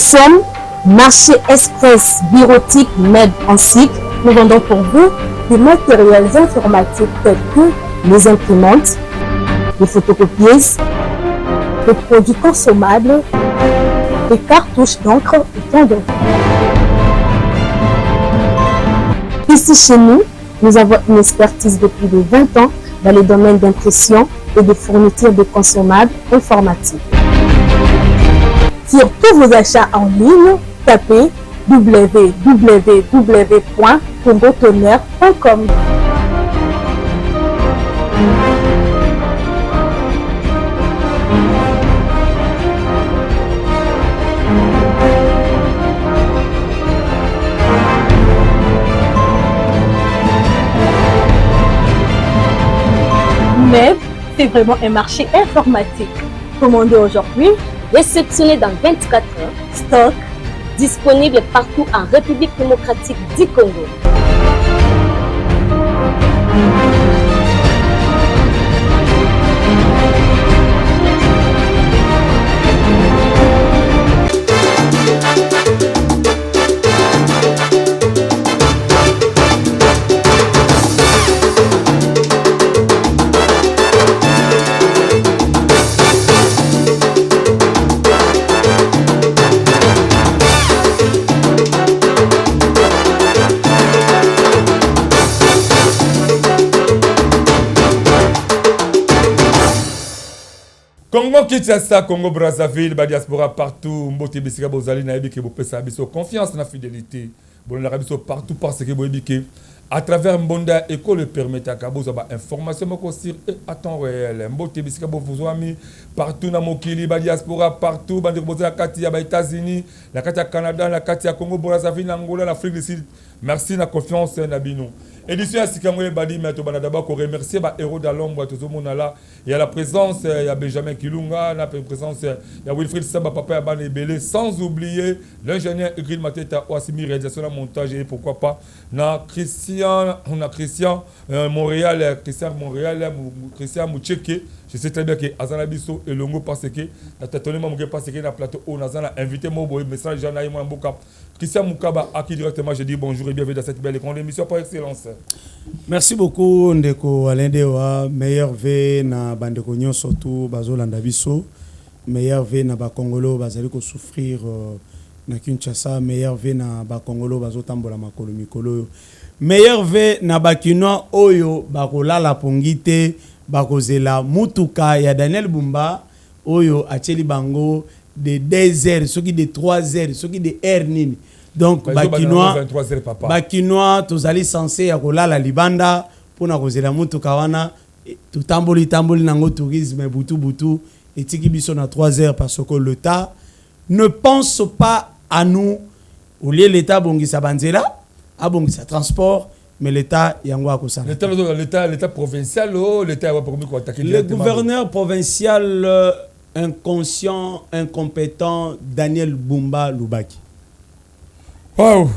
sommes Marché Express Bureautique Med en cycle. Nous vendons pour vous des matériels informatiques tels que les imprimantes, les photocopieuses, des produits consommables, des cartouches d'encre et tant d'autres. Ici chez nous, nous avons une expertise de plus de 20 ans dans les domaines d'impression et de fourniture de consommables informatiques. Sur tous vos achats en ligne, tapez www.congotonnerre.com. Mais c'est vraiment un marché informatique. Commandez aujourd'hui, réceptionné dans 24 heures, stock disponible partout en République démocratique du Congo. Congo Kinshasa, Congo Brazzaville, ba diaspora partout, mbote bisika bozali nayebi ke bopesa biso confiance na fidélité. Bolingaka biso partout parce que boyebi ke à travers mbonda ekolo epermetaka bozwa ba information moko sur et à temps réel. Mbote bisika bozwami partout na mokili, ba diaspora partout, bandeko boza na kati ya ba États-Unis, na kati ya Canada, na kati ya Congo Brazzaville, na Angola, na Afrique du Sud. Merci na confiance na bino. Édition ya sika yango ebandi, mais tobanda d'abord ko remercier ba héros d'Alombre. Tozomona là il y a la présence ya Benjamin Kilunga, na présence ya Wilfried Samba, papa ya bana ebele, sans oublier l'ingénieur Ingrid Mateta oyo asimi réalisation na montage, et pourquoi pas na Christian, na Christian Montréal, Christian Montréal, Christian Moucheke. Je sais très bien que azana biso elongo parce que na tatone moke, parce que na plateau oyo naza na invité mo boye, message jean na ye, mwana mboka Christian Mukaba, à qui directement je dis bonjour et bienvenue dans cette belle et grande émission par excellence. Merci beaucoup ndeko Alain Dewa, meilleurs vœux na bandeko nyonso tu bazolanda biso, meilleurs vœux na bakongolo bazali kosouffrir na Kinshasa, meilleurs vœux na bakongolo bazotambola makolo mikolo oyo, meilleurs vœux na bakinois oyo bakolala pongi te, bakozela mutuka ya Daniel Bumba oyo atieli bango de 2 heures soki de 3 heures soki de heure nini. Donc bakinois, 23 heures, papa. Bakinois tozali censé ya kolala libanda mpona kozela mutuka wana. Totamboli tamboli nango tourisme butu butu, etiki biso na 3 heures parce que l'État ne pense pas à nous. Au lieu l'État abongisa banzela, abongisa transport, mais l'État yango akosala. L'état provincial, oh, l'état va pour attaquer le directement. Gouverneur provincial inconscient, incompétent, Daniel Bumba Lubaki. Wow.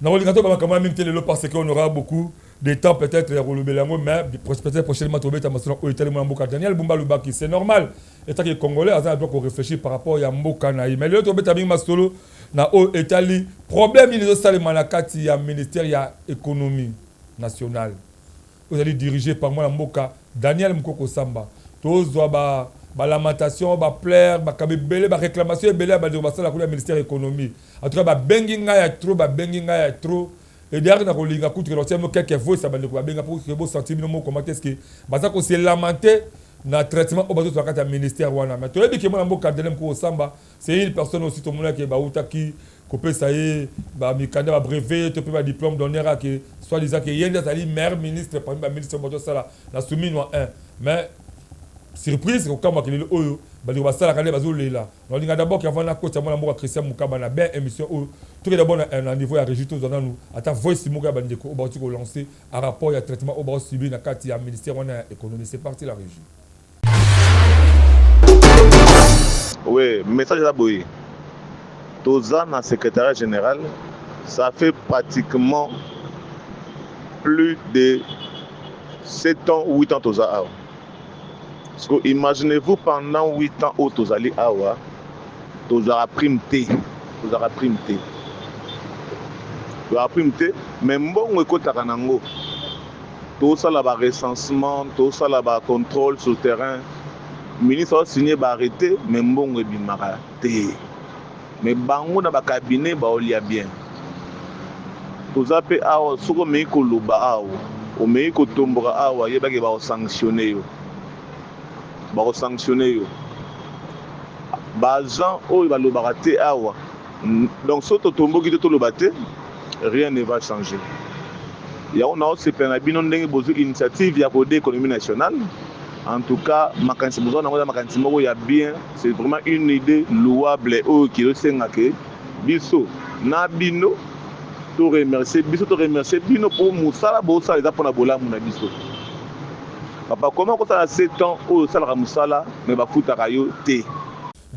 Nakolinga to bamakambo ya mingi te lelo parce qu'on aura beaucoup de temps peut-être ya kolobela yango, mais peut-être prochainement tobeta masolo oyo etali mwana mboka Daniel Bumba Lubaki. C'est normal, etaki congolais aza na droit koréfléchir par rapport ya mboka na ye, mais lelo tobeta mingi masolo na oyo etali problème nini ezosalema na kati ya ministère ya économie nationale oyo ezali dirigé par mwana mboka Daniel Mokoko Samba. Tozwa ba balamentation, baplaire, makambo ebele, baréclamation ebele ya bandeko basala kuna ya ministère économie. En tout cas babengi ngai ya trop, babengi ngai ya trop. Et d'ailleurs na kolinga kutu ke natia mo quelques voice ya bandeko babenga pour que bosentir bino moko comment est-ce que baza kose lamenter na traitement oyo bazozwa kati ya ministère wana. Mais toyebi ke mwana mboka Daniel Mokoko Samba, c'est une personne aussi tomonaki bautaki kopesa ye bamikanda, babrevet to mpe badiplôme d'honneur, ake soit disant ke ye nde azali meilleur ministre parmi baministre oyo bazosala na Suminwa 1. Mais surprise, kokamwaka lelo oyo bandeko basalaka nde bazolela. Nalinga d'abord ke avant nakota mwana mboka Christian Mukaba na ben émission oyo, toke d'abord na niveau ya régie, tozwa nanu ata voice moko ya bandeko oyo bauti kolancer à rapport ya traitement oyo baosubir na kati ya ministère wana ya économie. C'est parti, la régie. Oui, message eza boye. Toza na secrétariat général, ça fait pratiquement plus de 7 ans, 8 ans toza awa. Parce que imaginez-vous, pendant 8 ans oyo tozali awa, tozwaka prime te. Tozalaka prime te, tozalaka prime te, mais mbongo ekotaka nango. Tosala ba recensement, tosala ba contrôle sur terrain. Ministre aosigné baarrêté, mais mbongo ebimaka te. Mais bango na bacabinet baolia bien. Toza mpe awa, soki omei koloba awa, omei kotomboka awa, yebaki bakosanctionne yo, bakosanctionne yo. Baagent oyo balobaka te awa. Donc soki totomboki te, toloba te, rien ne va changer. Yango naosepela na bino ndenge bozwi initiative ya koaider économie nationale. En tout cas, makanisi bozwa nango eza makanisi moko ya bien. C'est vraiment une idée louable oyo kizosenga ke biso na bino to remercier, biso to remercier bino mpo mosala bosala eza mpona bolamu na biso. Papa, koma kosala 7 ans oyo osalaka mosala, me bafutaka yo te.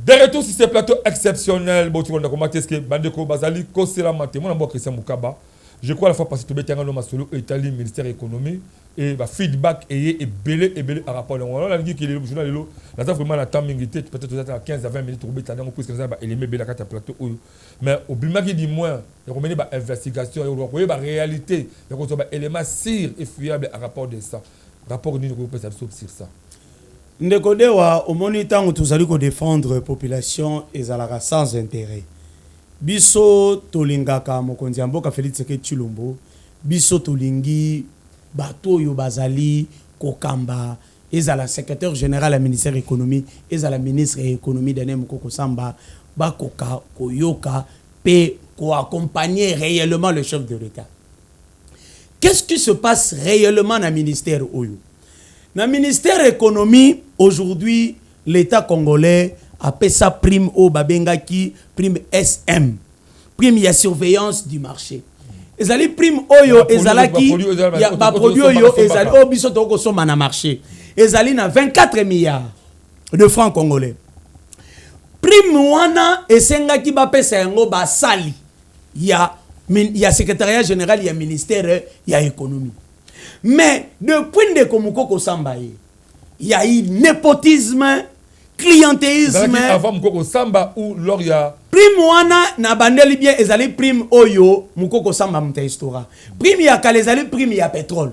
De retour sur ce plateau exceptionnel, botikonda comment est-ce que bandeko bazali koselama te? Mwana mboka Christian Mukaba, je crois la fois passée tobetanga no masolo etali ministère économie et ba feedback eye ebele ebele par rapport yango wana. Nalingi ke lelo, journal lelo, naza vraiment na temps mingi te, peut-être toza na 15 à 20 minutes tokobeta yango, puisque naza na baélément ebele na kati ya plateau oyo. Mais obimaki du moins ya komene bainvestigation, ya koyeba réalité, ya kozwa baélément sûr et fiable à rapport de ça. Rapport nini okopesa biso sur ça? Ndeko Dewa, omoni, ntango tozali kodéfendre population, ezalaka sans intérêt. Biso tolingaka mokonzi ya mboka Félix Tshisekedi Tshilombo. Biso tolingi bato oyo bazali kokamba, ezala secrétaire général ya ministère économie, ezala ministre ya économie Daniel Mokoko Samba, bakoka koyoka mpe koaccompagner réellement le chef de l'État. Qu'est-ce qui se passe réellement na ministère oyo, na ministère économie? Aujourd'hui, l'État congolais apesa prime oyo babengaki prime SM, prime ya surveillance du marché. Ezali prime oyo ezalaki ya baproduit oyo ezali, oyo biso tokosomba na marché. Ezali na 24 milliards de francs congolais. Prime wana esengaki bapesa yango basali ya secrétariat général ya ministère ya économie. Mais depuis ndeko Mokoko Samba ye, ya eu népotisme, clientélisme. Avant Mokoko Samba ou lors ya? Prime wana na bandeli bien, ezali prime oyo Mokoko Samba moto instaura. Prime ya kala ezali prime ya pétrole.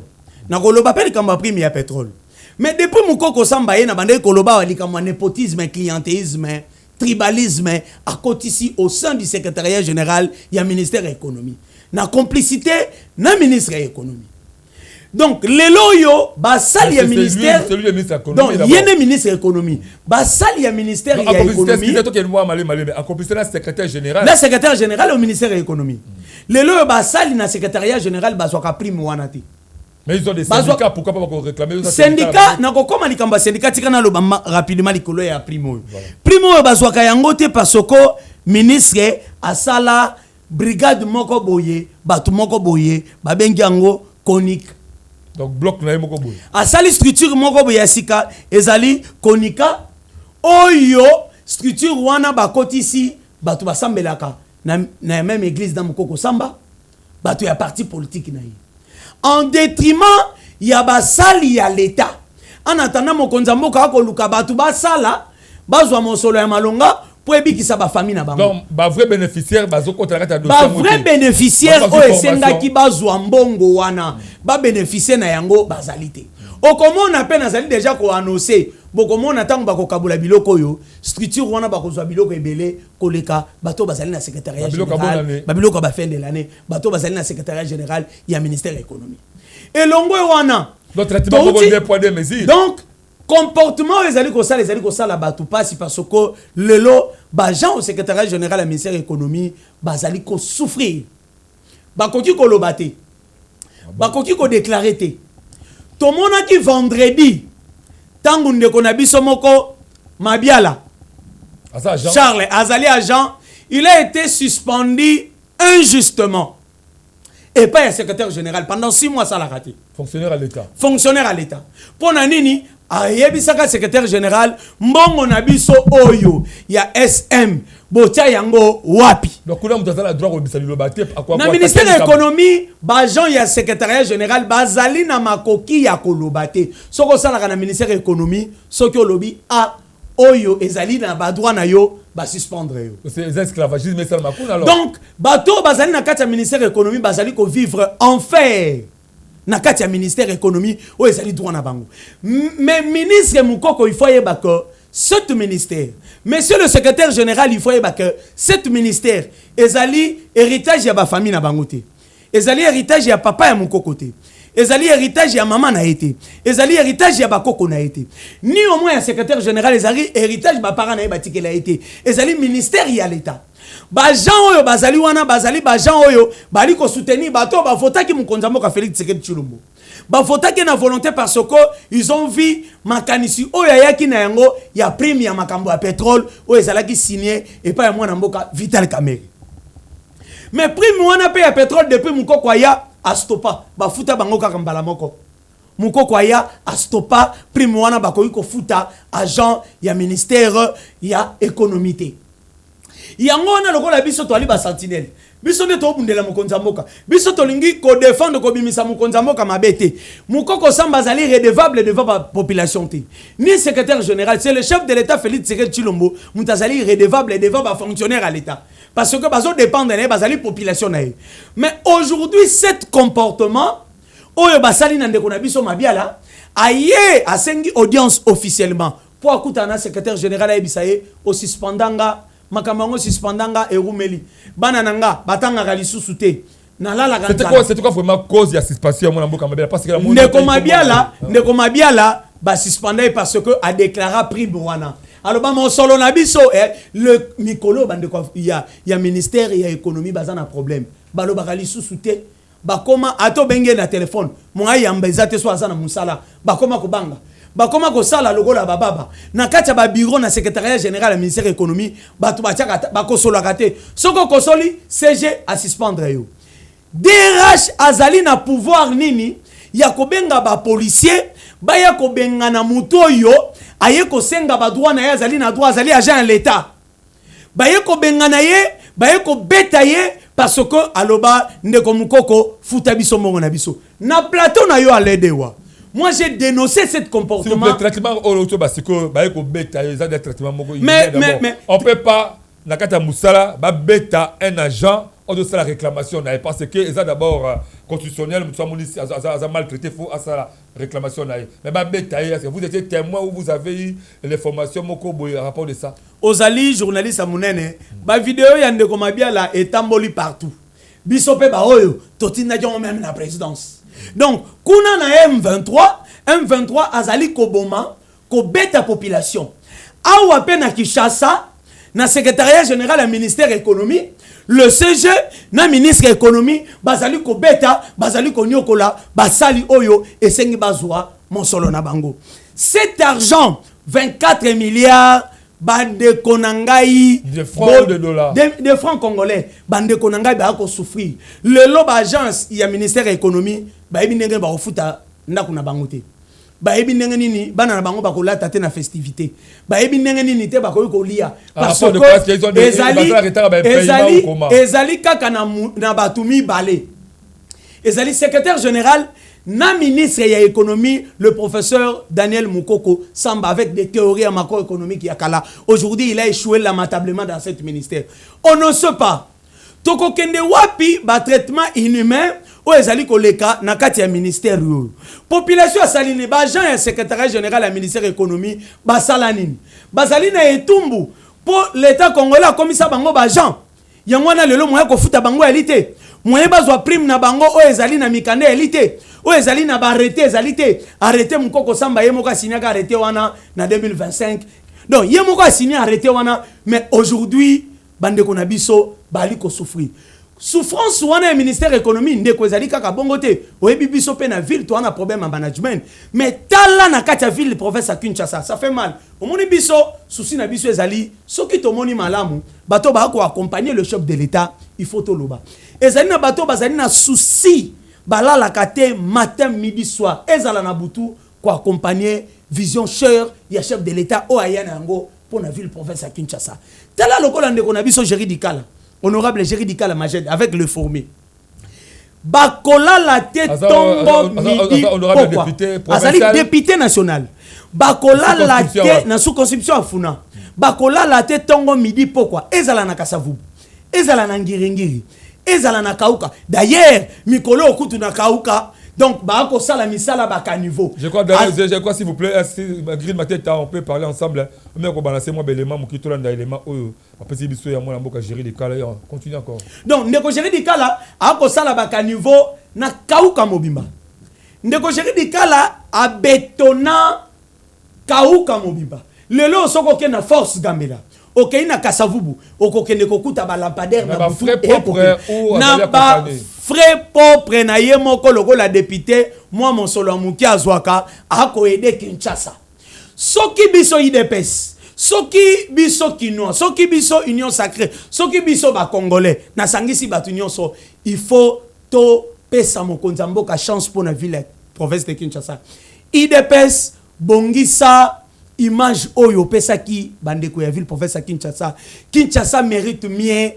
Nakoloba mpe likambo ya prime ya pétrole. Mais depuis Mokoko Samba ye, na bandeli koloba likambo ya népotisme, clientélisme, tribalisme akotisi au sein du secrétariat général ya ministère ya économie, na complicité na ministre ya économie. Donc lelo oyo basali ya ministère, donc ye nde ministre ya économie, basali ya ministère ya économie, secrétaire général, na secrétaire général au ministère ya économie, lelo oyo basali na secrétariat général bazwaka prime wana te. Mais ils ont des syndicats, pourquoi pas réclamer? Syndicat, nakokoma likambo ya syndicat. Tika naloba rapidement likolo ya prime oyo. Prime oyo bazwaka yango te parce que ministre asala brigade moko boye, bato moko boye, babengi yango conique. Donc bloc na ye moko boye. Asali structure moko boye ya sika, ezali konika. Oyo structure wana bakotisi bato basambelaka na même église na Mokoko Samba, bato ya parti politique na ye, en détriment ya basali ya l'État. En attendant, mokonzi ya mboka akoluka bato basala, bazwa mosolo ya malonga mpo ebikisa bafamille na bango. Donc bavrai bénéficiaire bazokota na kati ya dossier yango bavrai te. Bénéficiaire Bazwi oyo formation. Esengaki bazwa mbongo wana, babénéficie na yango, bazali te. Okomona mpe nazali déjà koannonce, bokomona ntango bakokabola biloko oyo, structure wana bakozwa biloko ebele koleka bato bazali na secrétariat Babiloko ya bonne général. Année. Babiloko ya bafin de l'année, bato bazali na secrétariat général ya ministère ya économie. Elongo wana Donc traitement moko, deux poids deux mesures. Donc comportement oyo ezali kosala bato mpasi, parce que lelo baagent au secrétariat général ya ministère ya économie bazali kosouffrir. Bakoki koloba te, bakoki kodéclarer te. Tomonaki vendredi ntango ndeko na biso moko Mabiala Aza agent. Charles azali agent, il a été suspendu injustement epai ya secrétaire général pendant 6 mois, asalaka te. Fonctionnaire à l'État. Fonctionnaire à l'État. Mpo na nini? Ayebisaka secrétaire général: mbongo na biso oyo ya SM, botia yango wapi? Donc kuna moto aza na droit kobisa liloba te. Na ministère ya économie, baagent ya secrétariat général bazali na makoki ya koloba te. Soki osalaka na ministère ya économie, soki olobi a oyo ezali na badroit na yo, Basuspendre yo. Eza esclavagisme esalama kuna alors. Donc bato oyo bazali na kati ya ministère économie bazali kovivre enfer na kati ya ministère économie oyo ezali droit na bango. Mais ministre Mokoko, il faut ayeba que cet ministère, monsieur le secrétaire général, il faut ayeba que cet ministère ezali héritage ya bafamille na bango te, ezali héritage ya papa ya Mokoko te, ezali héritage ya mama na ye te, ezali héritage ya bakoko na ye te, ni au moins ya secrétaire général ezali héritage baparent na ye batikela ye te. Ezali ministère ya l'État. Baagent oyo bazali wana bazali baagent oyo bali kosoutenir bato oyo bavotaki mokonzi ya mboka Félix Tshisekedi Tshilombo. Bavotaki na volonté parce que ils ont vu makanisi oyo ayaki na yango ya prime ya makambo ya pétrole oyo ezalaki signé epai ya mwana mboka Vital Kamerhe. Mais prime wana mpe ya pétrole, depuis Mokoko aya, astopa. Bafuta bango kaka mbala moko. Mokoko aya, astopa prime wana. Bakoki kofuta agent ya ministère ya économie te. Yango wana, lokola biso toali basentinelle, biso nde tobundela mokonzi ya mboka, biso tolingi kodéfendre, kobimisa mokonzi ya mboka mabe te. Mokoko Samba azali redevable devant bapopulation te, ni secrétaire général. C'est le chef de l'État Félix Tshisekedi Tshilombo moto azali redevable devant bafonctionnaire à l'État, parce que bazodépendre na ye, bazali population na ye. Mais aujourd'hui, cet comportement oyo basali na ndeko na biso Mabiala, aye asengi audience officiellement mpo akutana na secrétaire général, ayebisa ye: osuspendanga makambo yango, suspendanga erumeli, bana na nga batangaka lisusu te, nalalaka. C'était quoi, c'était quoi vraiment cause ya suspension ya mwana mboka Mabiala? Parce que ndeko Mabiala, ndeko Mabiala basuspenda ye parce que adéclara prime wana, aloba mosolo na biso le mikolo. Bandeko ya ministère ya économie baza na problème, balobaka lisusu te. Bakoma ata obenge na telefone, monga yamba eza te, so aza na mosala. Bakoma kobanga, bakoma kosala lokola bababa na kati ya babureau na secrétariat général ya ministère économie. Bato batiaka, bakosolaka te. Soki okosoli, SG asuspendre yo. DRH azali na pouvoir nini ya kobenga bapolicier baya kobengana motu oyo aye kosenga badroit na ye? Azali na droit, azali agent ya l'État. Baye kobengana ye, baye kobeta ye parce que aloba: ndeko Mokoko, futa biso mbongo na biso. Na plateau na yo aledewa, moi j'ai dénoncé cet comportement. Le traitement oyo to basiko baye kobeta yo, eza des traitement moko. Mais on peut pas, na kati ya mosala, babeta un agent oyo osala réclamation na ye, parce que eza d'abord constitutionnel. Moto amoni aza maltraité, faut asala réclamation na ye, mais babeta ye. Est-ce que vous étiez témoin ou vous avez eu l'information moko boye à rapport de ça? Ozali journaliste ya monene. Bavideo ya ndeko Mabiala etamboli partout. Biso mpe baoyo totindaki yango même na présidence. Donc kuna na M23, M23 azali koboma, kobeta population. Awa mpe na Kinshasa, na secrétariat général ya ministère économie, le SG na ministre économie bazali kobeta, bazali konyokola basali oyo esengi bazwa mosolo na bango. Cet argent, 24 milliards, bandeko na ngai, De francs ou de dollars? De francs congolais. Bandeko na ngai baya kosouffrir lelo. Baagence ya ministère ya économie bayebi ndenge bakofuta ndako na bango te, bayebi ndenge nini bana na bango bakolata te na festivité, bayebi ndenge nini te bakoki kolia. Parce que ezali kaka na bato mibale: ezali secrétaire général na ministre ya économie, le professeur Daniel Mukoko Samba, avec des théories macroéconomiques ya kala. Aujourd'hui, il a échoué lamentablement dans cet ministère. On ne sait pas tokokende wapi. Batraitement inhumain oyo ezali koleka na kati ya ministère oyo, population asali nini? Baagent ya secrétariat général ya ministère économie basala nini? Bazali na etumbu mpo l'État congolais akomisa bango baagent. Yango wana lelo moyen kofuta bango yali te, moyen bazwa prime na bango oyo ezali na mikanda yali te, oyo ezali na baarrêté ezali te. Arrêté, Mokoko Samba ye moko asignaka arrêté wana na 2025. Donc ye moko asigné arrêté wana, mais aujourd'hui bandeko na biso bali kosouffrir. Souffrance wana ya ministère économie, ndeko, ezali kaka bongo te. Oyebi, biso mpe na ville toza na problème ya management. Mais tala na kati ya ville province ya Kinshasa, ça fait mal. Omoni, biso souci na biso ezali soki tomoni malamu bato baya koaccompagner le chef de l'État, il faut toloba. Ezali na bato bazali na souci, balalaka te matin, midi, soir, ezala na butu, koaccompagner vision chère ya chef de l'État oyo aya na yango mpo na ville province ya Kinshasa. Tala lokola ndeko na biso Géri Dikala, honorable Géri Dikala Majed avec le formé, bakolala te ntongo, midi, pokwa. Azali député national. Bakolala te na circonscription ya Funa. Bakolala te ntongo, midi, pokwa. Ezala na Kasavubu, ezala na Ngiringiri, ezala na Kauka. D'ailleurs, mikolo okutu na Kauka, donc bakosala misala bacaniveaux. Je crois, d'ailleurs, je crois, s'il vous plaît, si Green Mateta, on peut parler ensemble. On va balancer moi élément, mokito landa élément oyo. Après si biso ya mwana mboka Géry Dikala, continue encore. Donc ndeko Géry Dikala akosala bacaniveaux na Kauka mobimba. Ndeko Géry Dikala abetona Kauka mobimba. Lelo soki okende na Force Gambela, okei na Kasavubu, okokende kokuta balampadaire na na butu. Bafrais propre ou na azali accompagné? Bafrais propre na ye moko lokola député. Mwa mosolo ya moke azwaka, akoaider Kinshasa. Soki biso UDPS, soki biso Kinois, soki biso Union sacrée, soki biso Bacongolais, nasangisi bato nyonso, il faut topesa mokonzi ya mboka chance mpo na ville ya province de Kinshasa. UDPS, bongisa image oyo opesaki bandeko ya ville province ya Kinshasa. Kinshasa mérite mieux.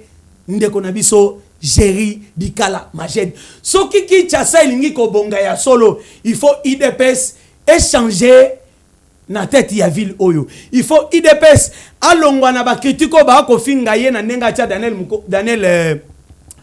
Ndeko na biso Géri Dikala Maged, soki Kinshasa elingi kobonga ya solo, il faut UDPS échanger na tête ya ville oyo. Il faut UDPS alongwa na bacritiques oyo baakofinga ye na ndenge atia Daniel, Muko, Daniel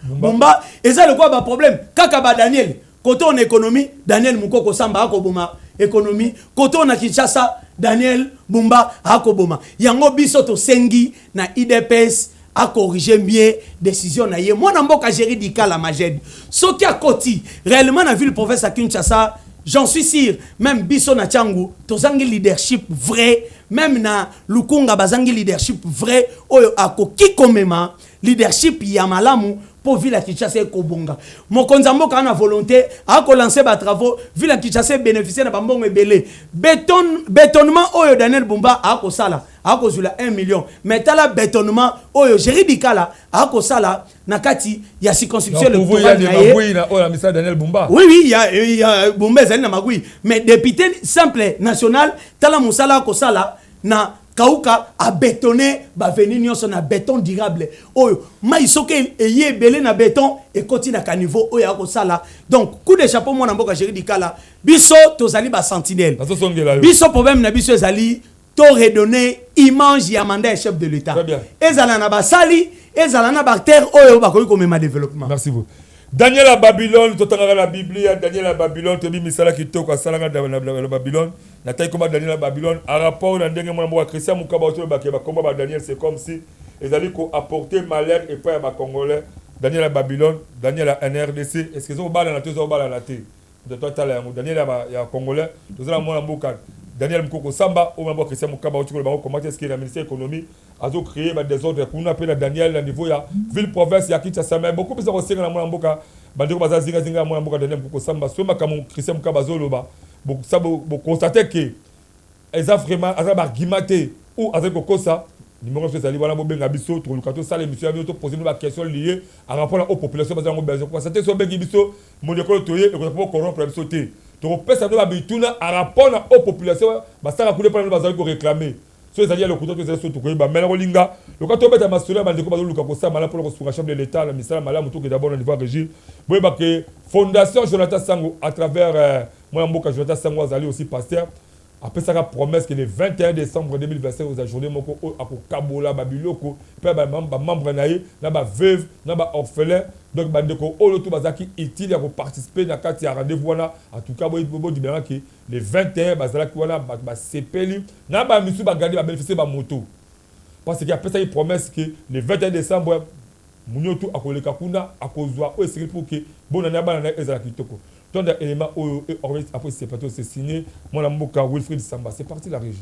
Bumba. Eza lokola baproblème kaka badaniel. Kote na économie, Daniel Mukoko Samba akoboma économie. Kote na Kinshasa, Daniel Bumba akoboma yango. Biso tosengi na UDPS acorriger bien décision na ye. Mwana mboka Géri Dikala Maged, soki akoti réellement na ville province ya Kinshasa, j'en suis sûr, même biso na Tshangu tozangi leadership vrai, même na Lukunga bazangi leadership vrai oyo akoki komema leadership ya malamu mpo ville ya Kinshasa ekobonga. Mokonzi ya mboka ana volonté, akolancer batravaux, ville ya Kinshasa ebénéficie na bambongo ebele. Bétonnement oyo Daniel Bumba akosala, akozwila 1 million, mais tala bétonnement oyo Géri Dikala akosala na kati ya circonscription électorale na ye. Oyo misala Daniel Bumba. Oui, ya Bumba ezali na magui, mais député simple national, tala mosala akosala na Kauka, abétonner baavenues nyonso na béton durable oyo mai soki eye ebele na béton ekoti na caniveau oyo akosala. Donc coup de chapeau, mwana mboka Géri Dikala. Biso tozali basentinelle. Nazosongela yo. Biso, problème na biso ezali to redonner image ya mandat ya chef de l'État. Très bien. Ezala na basali, ezala na baacteur oyo bakoki komema développement. Merci beaucoup. Daniel à Babylone, totangaka na Biblia, Daniel à Babylone, toyebi misala kitoko asalaka na Babylone. Nataki koma Daniel à Babylone en rapport na ndenge mwana mboka Christian Mukaba otolobake bakomba ba Daniel, c'est comme si ezali koapporter malheur epai ya Bacongolais. Daniel à Babylone, Daniel à NRDC, est ce que ezokobalana te? Ezokobalana te. Moto atala yango, Daniel ya Congolais, tozala mwana mboka Daniel Mukoko Samba oyo mwana mboka Christian Mukaba otikola bango. Comment est ce que na ministère économie azocréer badésordre kuna, mpe na Daniel na niveau ya ville province ya Kinshasa? Mais beaucoup mpenza kosenga na mwana mboka, bandeko baza zingazinga ya mwana mboka Daniel Mukoko Samba, so makambo Christian Mukaba azoloba, boconstater ke eza vraiment aza baargument te ou azali kokosa. Numéro biso ezali wana, bobenga biso, tokoluka tosala émission ya bino, topose bino baquestion lié en rapport na oyo population baza yango besoin. Koconstater so obengi biso, mondekolo toye ekozala mpo corrompre biso te. Tokopesa bino babituna en rapport na oyo population basalaka kuna, mpona bino bazali koréclamer. So ezali ya lokuta to ezali so, tokoyeba. Mais na kolinga loka tobeta masolo ya bandeko bazoluka kosala malamu mpona kosunga chef de l'État na misala malamu. Toke d'abord na niveau ya régie. Boyeba ke Fondation Jonathan Sango, à travers mwana mboka Jonathan Sango, azali aussi pasteur, apesaka promesse que le 21 décembre 2025 oza journée moko oyo akokabola babiloko mpe bamembre na ye, na baveuve, na baorphelin. Donc bandeko oyo to bazalaki utile ya koparticiper na kati ya rendez-vous wana, en tout cas bodibelangaki le 21 bazalaki wana. Bato basepeli na bamisu bagandi babénéficie bamoto, parce que apesaki promesse ke le 21 décembre muniotu akoleka kuna, akozwa oyo esengeli pour ke bonani ya bana na ye ezala kitoko. Tonda élément oyo et après c'est parti. C'est signé mwana mboka Wilfried Samba. C'est parti, la régie.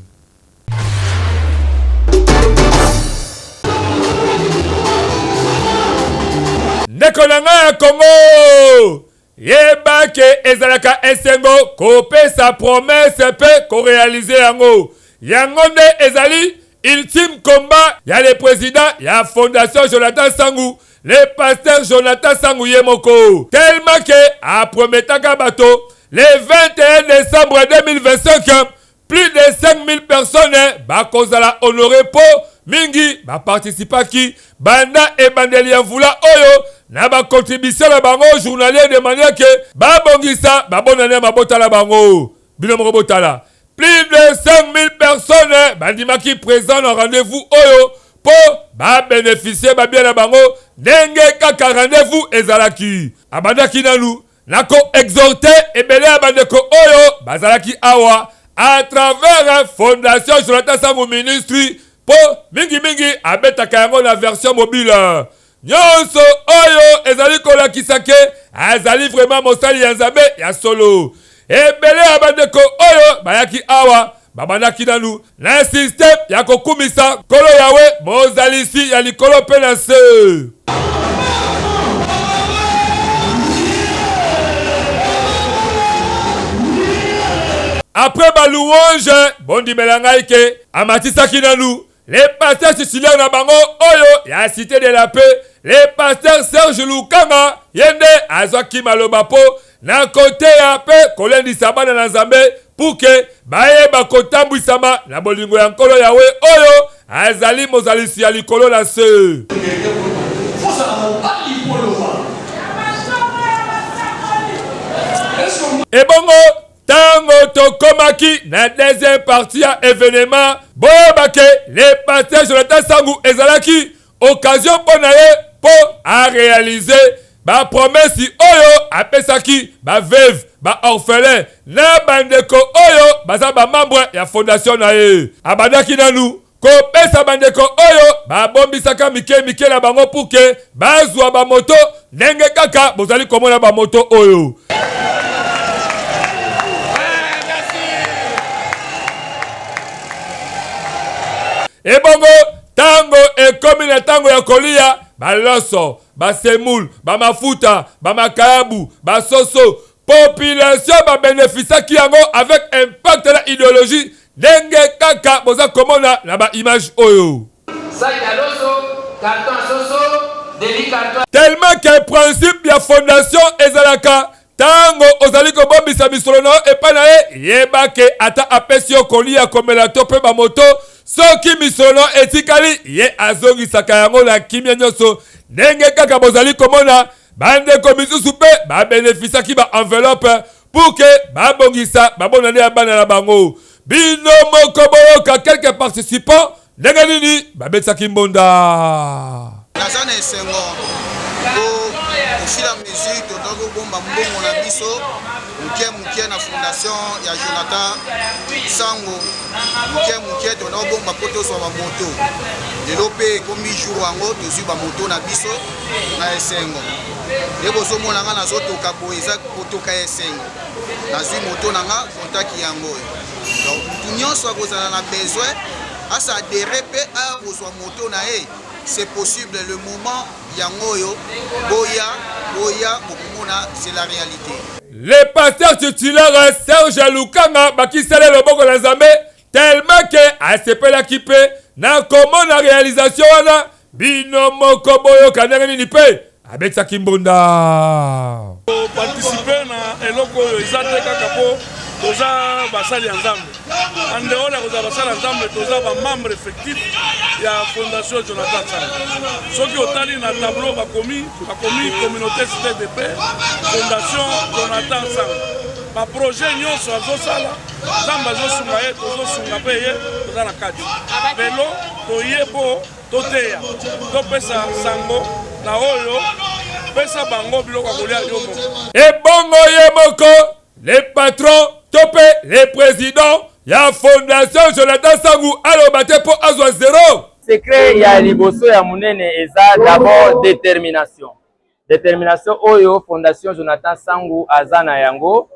Ndeko na ngai ya Kongo, yeba ke ezalaka esengo kopesa promesse mpe koréaliser yango. Yango nde ezali ultime combat ya le président ya Fondation Jonathan Sangu, le pasteur Jonathan Sangu ye moko, tellement ke aprometaka bato le 21 décembre 2025 plus de 5000 personnes bakozala honoré, mpo mingi baparticipaki banda ebandeli ya mvula oyo na bacontribution na bango journalier, de manière ke babongisa babonani ya mabota na bango. Bino moko botala. Plus de 5000 personnes bandimaki présent na rendez-vous oyo mpo ba beneficier ba bien na bango ndenge kaka rendez-vous ezalaki. Abandaki nanu na ko exhorter ebele ya bandeko oyo bazalaki awa à travers Fondation Jonathan Sangu Ministry mpo mingi mingi abetaka yango na version mobile. Nyonso oyo ezali kolakisa ke azali vraiment mosali ya Nzambe ya solo. Ebele ya bandeko oyo bayaki awa babandaki nanu na système ya kokumisa Nkolo Yawe mozalisi ya likolo mpe na nse. Après ba louange, bondimela ngai ke amatisaki nanu Le pasteur titulaire na bango oyo ya Cité de la Paix, le pasteur Serge Lukanga, ye nde azwaki maloba mpo na koteya mpe kolendisa bana na Nzambe pour que bayeba kotambwisama na bolingo ya Nkolo Yawe oyo azali mozalisi ya likolo na nse. Ebongo Tango tokomaki na deuxième partie ya evenement, boyeba ke le pasteur Jonathan Sangu ezalaki occasion mpo na ye mpo a realiser ba promesses oyo apesaki ba veuves, ba orphelins na bandeko oyo baza ba membres ya fondation na ye. Abandaki nanu kopesa bandeko oyo babombisaka mike mike na bango pour que bazwa ba moto ndenge kaka bozali komona ba moto oyo. Ebongo tango ekomi na tango ya koliya baloso, basemoule, bamafuta, bamakayabu, basoso, population ba beneficiaki yango avec impact na ideologie ndenge kaka boza komona na ba image oyo. Sac ya loso, carton ya soso, demi carton. Tellement que principe ya fondation ezalaka tango ozali kobombisa misolo na yo epai na ye, yeba ke ata apesi yo koliya, komela to pe ba moto, soki misolo na yo etikali, ye azongisaka yango na kimia nionso ndenge kaka bozali komona Bandeko misusu mpe ba beneficiaki ba enveloppes pour que babongisa ba bonne annee ya bana na bango. Bino moko boyoka quelques participants ndenge nini babetisaki mbonda. Naza na esengo po au fur et à mesure tozali kobomba mbongo na biso moke moke na fondation ya Jonathan Sango moke moke tozali kobomba po tozwa ba moto. Lelo pe ekomi jour yango tozwi ba moto na biso. Na esengo nde bozomona nga nazotoka boye, eza kotoka ya esengo. Nazwi moto na nga, kontaki yango oyo. Donc mutu nyonso akozala na besoin asa adhere mpe aya kozwa moto na ye, c'est possible. Le moment yango oyo, boya boya, bokomona, c'est la réalité. Le pasteur titulaire Serge Lukanga bakisele loboko na Nzambe tellement que asepelaki mpe na komona realisation wana. Bino moko boyoka ndenge nini mpe abetisaki mbonda. Ko participer na eloko oyo eza te kaka mpo toza basali ya Nzambe. En dehors ya kozala basali ya Nzambe, toza ba membre effectif ya Fondation Jonathan Sango. Soki otali na tableau bakomi, bakomi communauté cité de paix, Fondation Jonathan Sango. Ba projet nyonso azosala, Nzambe azosunga ye, tozosunga mpe ye, toza na kati. Lelo toye mpo toteya, topesa sango na oyo pesa bango biloko ya kolia yo moko. Ebongo ye moko le patron to pe le president ya fondation Jonathan Sangu aloba te po azwa zero? Secret ya liboso ya munene eza d'abord determination. Determination oyo Fondation Jonathan Sangu aza na yango,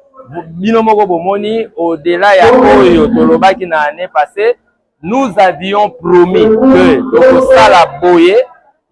bino moko bomoni au delà ya oyo tolobaki na annee passee, nous avions promis que tokosala boye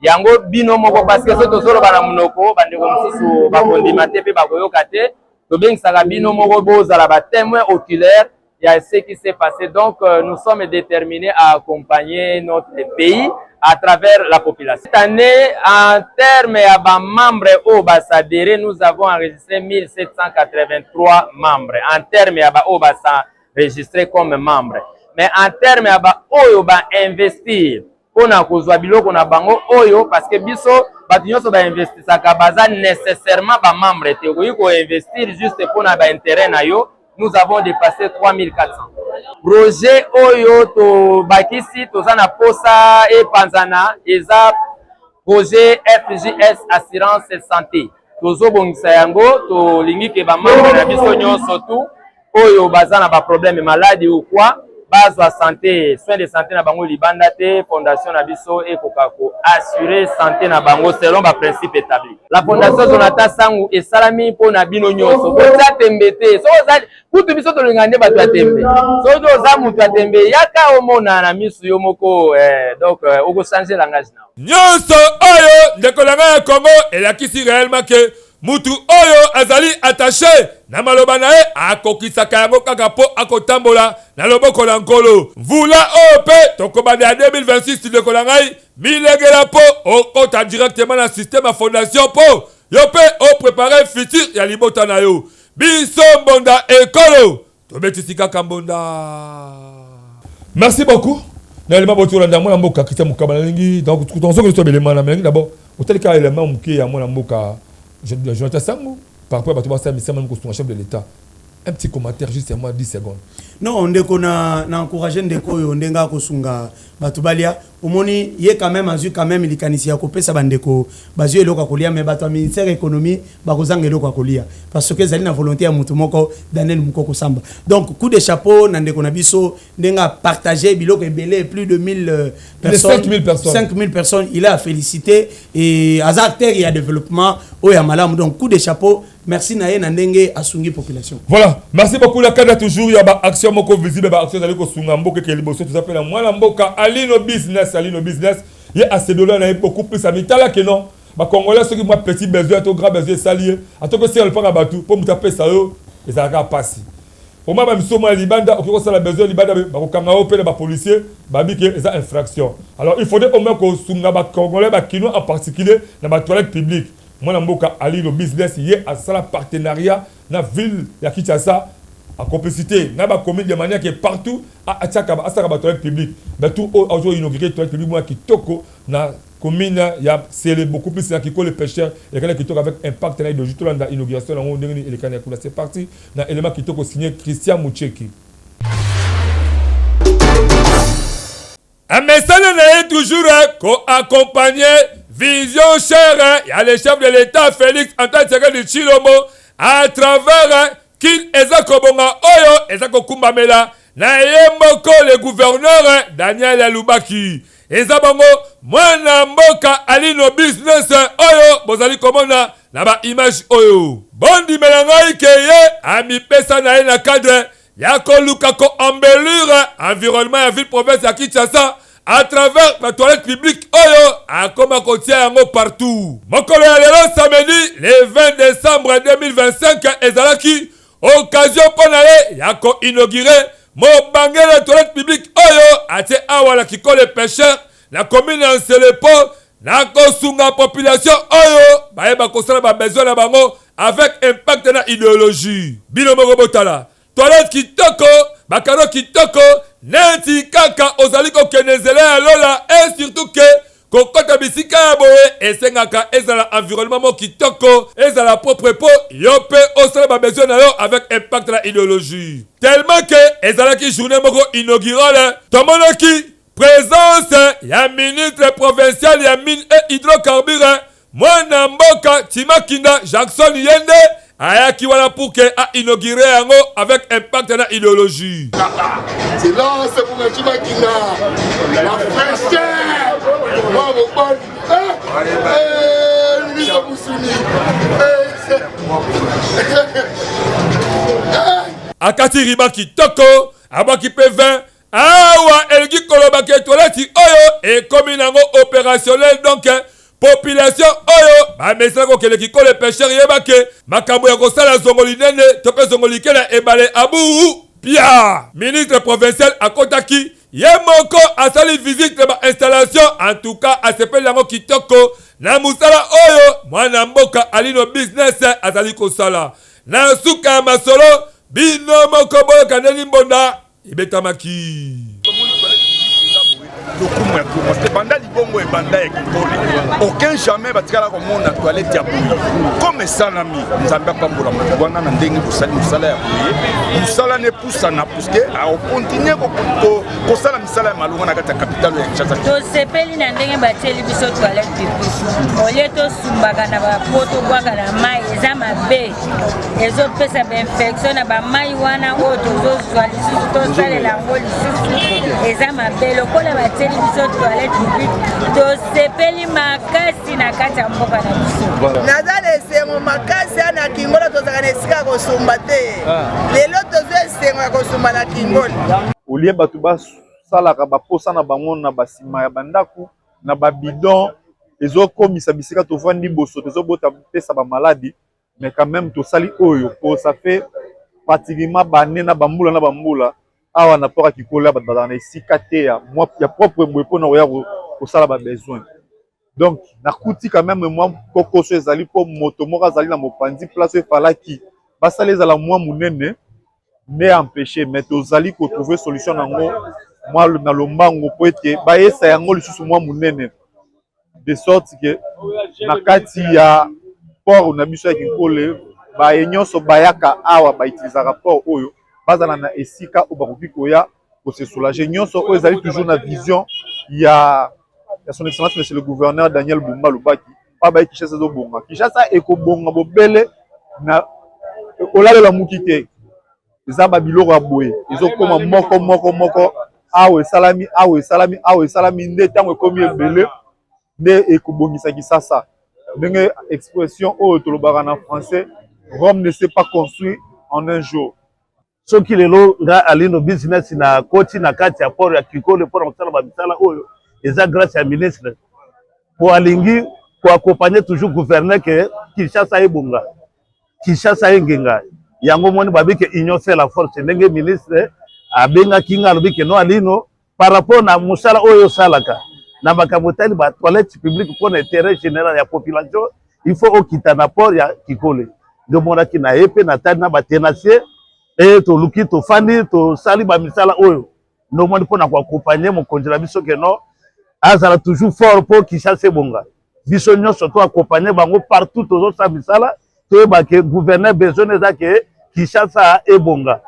yango bino moko, parce que soki tozoloba na monoko bandeko mosusu bakondima te mpe bakoyoka te. Tobengisaka bino moko bozala ba témoins oculaires ya ce qui s'est passé. Donc nous sommes déterminés à accompagner notre pays à travers la population. Cette année, en termes ya ba membres oyo ba s'adhérer, nous avons enregistré 1783 membres. En termes ya ba oyo ba s'enregistrer comme membres. Mais en termes ya ba oyo ba investir pona kozwa biloko na bango oyo, parce que biso bato nyonso ba investisaka baza nécessairement ba membres te. Okoki ko investir juste pona ba intérêt na yo. Nous avons dépassé 3400. Projet oyo tobakisi, toza na posa epanzana, eza projet FJS assurance santé. Tozobongisa yango, tolingi ke bamembre na biso nyonso tu oyo baza na baproblème maladi ou quoi, bazwa santé, soin de santé na bango libanda te. Fondation na biso ekoka koassurer santé na bango selon baprincipe établi. La Fondation Jonathan Sangu esalami mpona bino nyonso. Botia tembe te. Soki oza kutu, biso tolinga nde bato ya tembe. Soki oza moto ya tembe, yaka omona na misu yo moko. Donc okochange langage na Nyonso oyo, ndeko na ngai ya Kongo, elakisi réellement ke mutu oyo azali attaché na maloba na ye akokisaka yango kaka mpo akotambola na loboko na Nkolo. Mvula oyo mpe tokobanda ya 2026, ndeko na ngai, milengela mpo okota directement na système ya fondation, mpo yo mpe oprépare futur ya libota na yo. Biso mbonda ekolo, tobetisi kaka mbonda. Merci beaucoup na elema boti olanda mwana mboka Christian Mokaba. Nalingi soki biso belema na nalingi d'abord otali kaka elema moke ya mwana mboka Jonathan Sango par rapport à bato basala misala kosunga chef de l'État. Un petit commentaire, juste ya mwa 10 secondes. Non, ndeko, na encourage ndeko oyo ndenge akosunga bato balia. Omoni ye quand même azwi quand même likanisi ya kopesa bandeko bazwi eloko ya kolia, mais bato ya ministère économie bakozanga eloko ya kolia parce que ezali na volonté ya motu moko, Daniel Mukoko Samba. Donc coup de chapeau na ndeko na biso ndenge apartage biloko ebele, plus de 1000 personnes. 5000 personnes. 5000 personnes, il a félicité et aza acteur ya développement oyo ya malamu. Donc coup de chapeau, merci na ye na ndenge asungi population. Voilà, merci beaucoup. La cadre toujours ya ba action moko visible, ba action ezali kosunga mboka ekele liboso. Toza mpe na mwana mboka Alino Business. Alino Business, ye asedola na ye beaucoup plus amitala ke non, bacongolais soki mwa petit besoin to grand besoin esali ye, atoki osila lopanga bato mpo moto apesa yo, ezalaka mpasi. Oma bamiso mwa libanda, okoki kosala besoin libanda, bakokanga yo mpe na bapolicier, babi ke eza infraction. Alors il faudrait au moins kosunga bacongolais, bakinois en particulier, na batoilette publique. Mwana mboka Alino Business, ye asala partenariat na ville ya Kinshasa en complicité na bacommune, de manière que partout atiaka, asalaka batoilette publique. Bato oyo azo inaugurer toilette publique mwa kitoko na commune ya Sele, beaucoup plus na Kikole Pêcheur, elekani kitoko avec impact na idéologie. Tolanda inauguration yango ndenge nini elekani kuna. C'est parti na élément kitoko signé Christian Mucheki. Amesana na ye toujours koaccompagner vision chère ya le chef de l'État Félix Antoine Tshisekedi Tshilombo à travers Kin eza kobonga oyo eza kokumbamela na ye moko le gouverneur Daniel Lubaki. Eza bango mwana mboka Alino Business oyo bozali komona na baimage oyo. Bondimela ngai ke ye amipesa na ye na cadre ya koluka koembellir environnement ya ville province ya Kinshasa à travers batoilette publique oyo akoma kotia yango partout. Mokolo ya lelo, samedi le 20 décembre 2025, ezalaki occasion mpo na ye ya koinaugurer mobangele toilette publique oyo atie awa na Kikole Pêcheur, na commune ya Nsele, mpo na kosunga population oyo bayeba kosala babesoin na bango avec impact na idéologie. Bino moko botala toilette kitoko, bacarreaux kitoko, neti kaka ozali kokende nzela ya lola. Et surtout ke kokɔta bisika ya boye esengaka ezala environnement moko kitoko, ezala propre, mpo yo mpe osala babesoin na yo avec impact na idéologie. Tellement ke ezalaki journée moko inaugurale, tomonaki présence ya ministre provincial ya mine et hydrocarbure, mwana mboka Timakinda Jackson. Ye nde ayaki wana pour ke ainaugure yango avec impact na idéologie. C'est là, c'est pour M. Makinda. La fraîcheur. Moi, mon bon. Eh, ministre Moussouni. Eh, akati riba kitoko, abwaki mpe 20 awa. Elingi koloba ke toilette oyo ekomi nango opérationnel. Donc population oyo bamesana kokende Kikole Pêcheur, yeba ke makambo ya kosala zongo linene to mpe zongo like na ebale abu pia. Ministre provincial akotaki ye moko, asali visite na bainstallation. En tout cas asepeli yango kitoko na mosala oyo mwana mboka Alino Business azali kosala. Na suka ya masolo, bino moko boyoka ndeni mbonda ebetamaki. Lokumu ya trop, parce que banda libongo ebanda ya Kinkole, aucun jamais batikala komona toilette ya boye comme esalami. Nzambe apambola moto wana na ndenge bosali mosala ya boye, mosala nepusana, puisque akokontinue kosala misala ya malonga na kati ya capitale ya Kinshasa. Tosepeli na ndenge batieli biso toilette publique, olie tosumbaka na bapo, tobwaka na mai, eza mabe, ezopesa bainfection na bamai wana oyo tozozwa lisusu, tosalela yango lisusu, eza mabe. Lokola batieli biso toilette publique, tosepeli makasi na kati ya mboka na biso. Naza na esengo makasi ya na Kingola, tozalaka na esika ya kosumba te. Lelo tozwa esengo ya kosumba na Kingola. Olie bato basalaka baposa na bango na basima ya bandako na babidon, ezokomisa bisika tovandi boso, tozobota pesa bamaladi. Mais quand même tosali oyo po ça fait pratiquement bane na bambula na bambula awa na port ya Kinkole, bato bazalaka na esika te ya, ya propre boye mpona koya kosala babesoin. Donc nakuti quand même mwa kokoso ezali mpo moto moko azali na mopanzi, place oyo efalaki basala ezala mwa monene nde empêché. Mais tozali kotrouver solution nango mwa na lombango mpo ete bayesa yango lisusu mwa monene, de sorte que na kati ya port na biso ya Kinkole, baye nyonso bayaka awa, bautilisaka port oyo, bazala na esika oyo bakoki koya kose soulager. Nyonso oyo ezali toujours na vision ya Son Excellence Monsieur le Gouverneur Daniel Bumba Lubaki. Pa baye, Kinshasa ezobonga, Kinshasa ekobonga bobele na olalela muki te. Eza babiloko ya boye ezokóma moko moko moko, awa esalami, awa esalami, awa esalami, nde ntango ekomi ebele nde ekobongisa Kisasa. Ndenge expression oyo tolobaka na français, "Rome ne s'est pas construit en un jour." Soki lelo nga Alino Business na koti na kati ya port ya Kinkole mpona kosala bamisala oyo, eza grâce ya ministre, po alingi koaccompagner toujours gouverneur ke Kinshasa ebonga, Kinshasa engenga. Yango moni babi ke union fait la force. Ndenge ministre abengaki nga, alobi ke no, Alino, par rapport na mosala oyo osalaka na makambo etali batoilette publique mpona intérêt général ya population, il faut okita na port ya Kinkole. Nde omonaki na ye mpe natali na batenancier e, toluki, tofandi, tosali bamisala oyo. Nde omoni mpona koaccompagner mokonzi na biso ke no, azala toujours fort mpo Kinshasa ebonga. Biso nyonso toaccompagner bango partout tozosala misala, toyeba ke gouverneur besoin eza ke Kinshasa ebonga.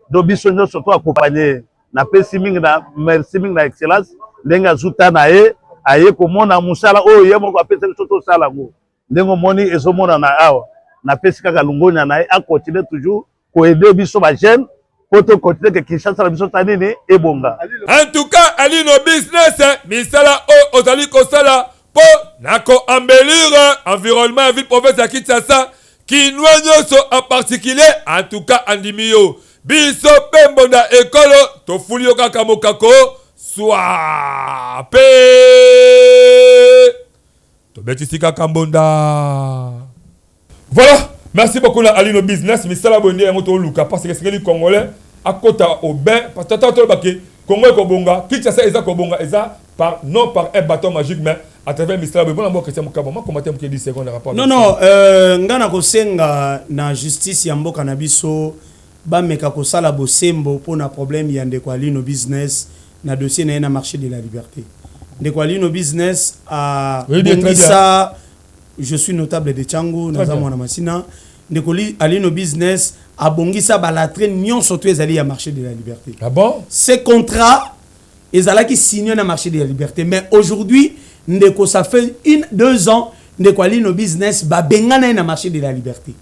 Donc biso nyonso toaccompagner. Napesi mingi na merci mingi na Excellence ndenge azuta na ye, aye komona mosala oyo ye moko apesa biso tosala yango. Ndenge omoni ezomonana awa, napesi kaka longonya na ye, acontinue toujours koaider biso bajeune mpo tocontinue ke Kinshasa na biso ta nini ebonga. En tout cas, Alino Business, misala oyo ozali kosala mpo na koembellir environnement ya ville province ya Kinshasa, Kinois nyonso en particulier, en tout cas andimi yo. Biso mpe mbonda ekolo tofuli yo kaka mokako swa mpe tobetisi kaka mbonda. Voilà, merci beaucoup na Alino Business. Misala boye nde yango toluka, parce que esengeli Congolais akota au bain, parce que tata toloba ke Congo ekobonga, Kinshasa eza kobonga, eza par non par un bâton magique, mais à travers misala boye. Mpona mboka, Christian Mokaba, ma commentaire moke, 10 secondes, rapport. Non, nga na kosenga na justice ya mboka na biso bameka kosala bosembo mpona problème ya ndeko Alino Business na dossier na ye na Marché de la Liberté. Ndeko Alino Business abongisa, je suis notable de Tshangu, naza mwana Masina. Ndeko Alino Business abongisa balatrine nyonso to ezali ya Marché de la Liberté. Ah bon? Ces contrats ezalaki signé na Marché de la Liberté, mais aujourd'hui ndeko, ça fait une 2 ans, ndeko Alino Business babengana ye na Marché de la Liberté.